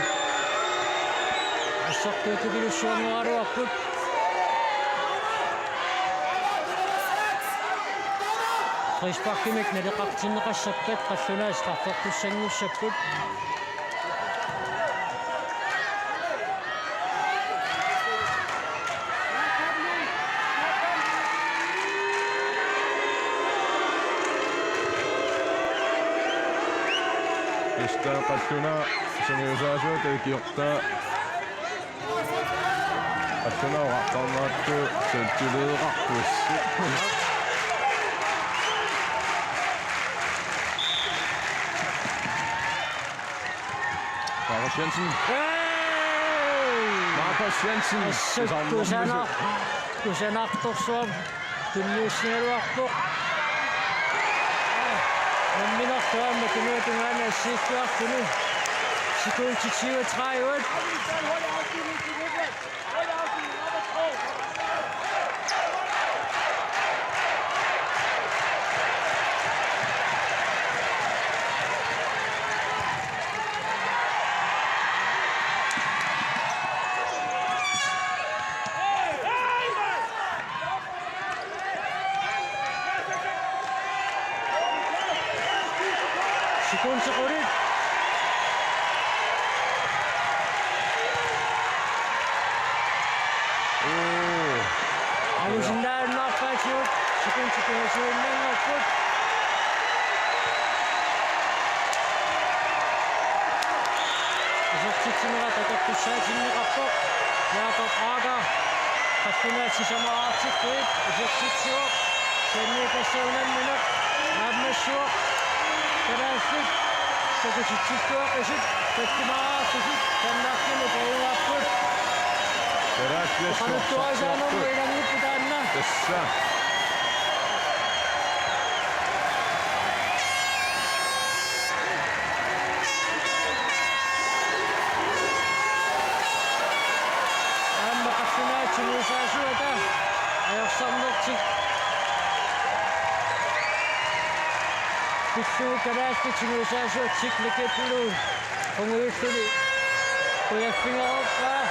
Assortuutupilussuanngooraluarput. Frisparkimik naleqartinneqassappat qallunaat straffertussanngussapput. Tassa qallunaat sungiusaasuata ikiortaa. Qallunaat oqartarneratut selvtillidseqarput. Jensen. Hey! Markus Jensen. Assut kusanar-, kusanartorsuaq tunniussigaluarpoq. Unamminertaa aamma tungaanut assigiinnarluni. Sekundit syvogtredive. Sekundit qulit. Uu. Alusinnaannaarpaatigut sekundit pingasuinnanngorput. Isertitsinera takortussaatinneqarpoq. Jakob Aaker. Qallunaat sisamaraartittuit isertitsivoq. Kisianni tassa unammineq naammassivoq. Kalaallit takutitsilluaqqisut tallimaraarlutik Danmarkimut tajugaarput. Kalaallit oqaluttuarisaanermut ilanngupput taanna. Tassa. Aamma qallunaat sungiusaasuata ajorsarnertik pillugu kalaallit sungiusaasuat Sikle Keplu qungujulluni qujaffigereerpaa.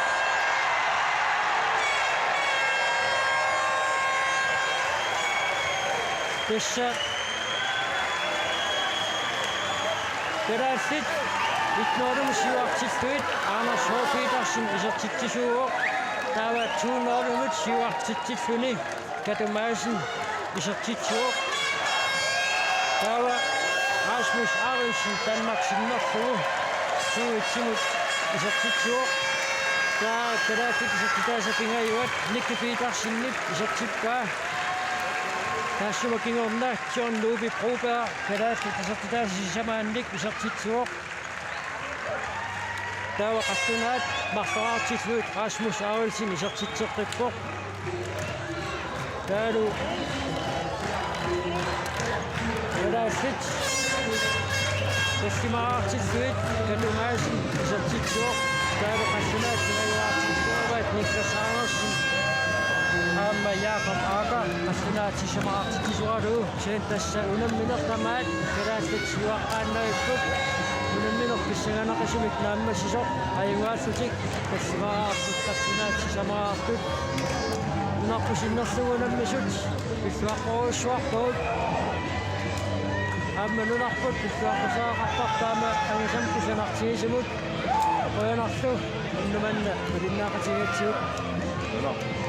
Tassa kalaallit et nul-imut siuartillugit Anders H. Petersen isertitsisuuvoq. Taava to nul-imut siuartitsilluni Katu Madsen isertitsivoq. Taava Rasmus Arilsen Danmark sinnerlugu to et-imut isertitsivoq. Taava kalaallit isertitaasa pingajuat Nicky Petersenip isertippaa. Taassuma kingorna John Ludvig Broberg kalaallit isertitaasa sisamaannik isertitsivoq. Taava qallunaat marloraartillugit Rasmus Arilsen isertitseqqippoq. Taavalu kalaallit tallimaraartillugit Katu Madsen isertitsivoq. Taavalu qallunaat pingajuaartitsilluarpaat Niklas Andersen aamma Jakob Aaker qallunaat sisamaraartitsisoralugu. Kisianni tassa unammineq tamaat kalaallit siuaqqaannavipput. Unammineq pissanganaqisumik naammassisoq ajugaallutik tallimaraartut qallunaat sisamaraartut. Nunarput sinnerlugu unammisut pilluaqqorujussuarpagut. Aamma nunarput pilluaqqusaaqqartarput aamma angisamik kusanartigisumut. Qujanarlu unnuk manna malinnaaqatigigatsigu. Nunarput.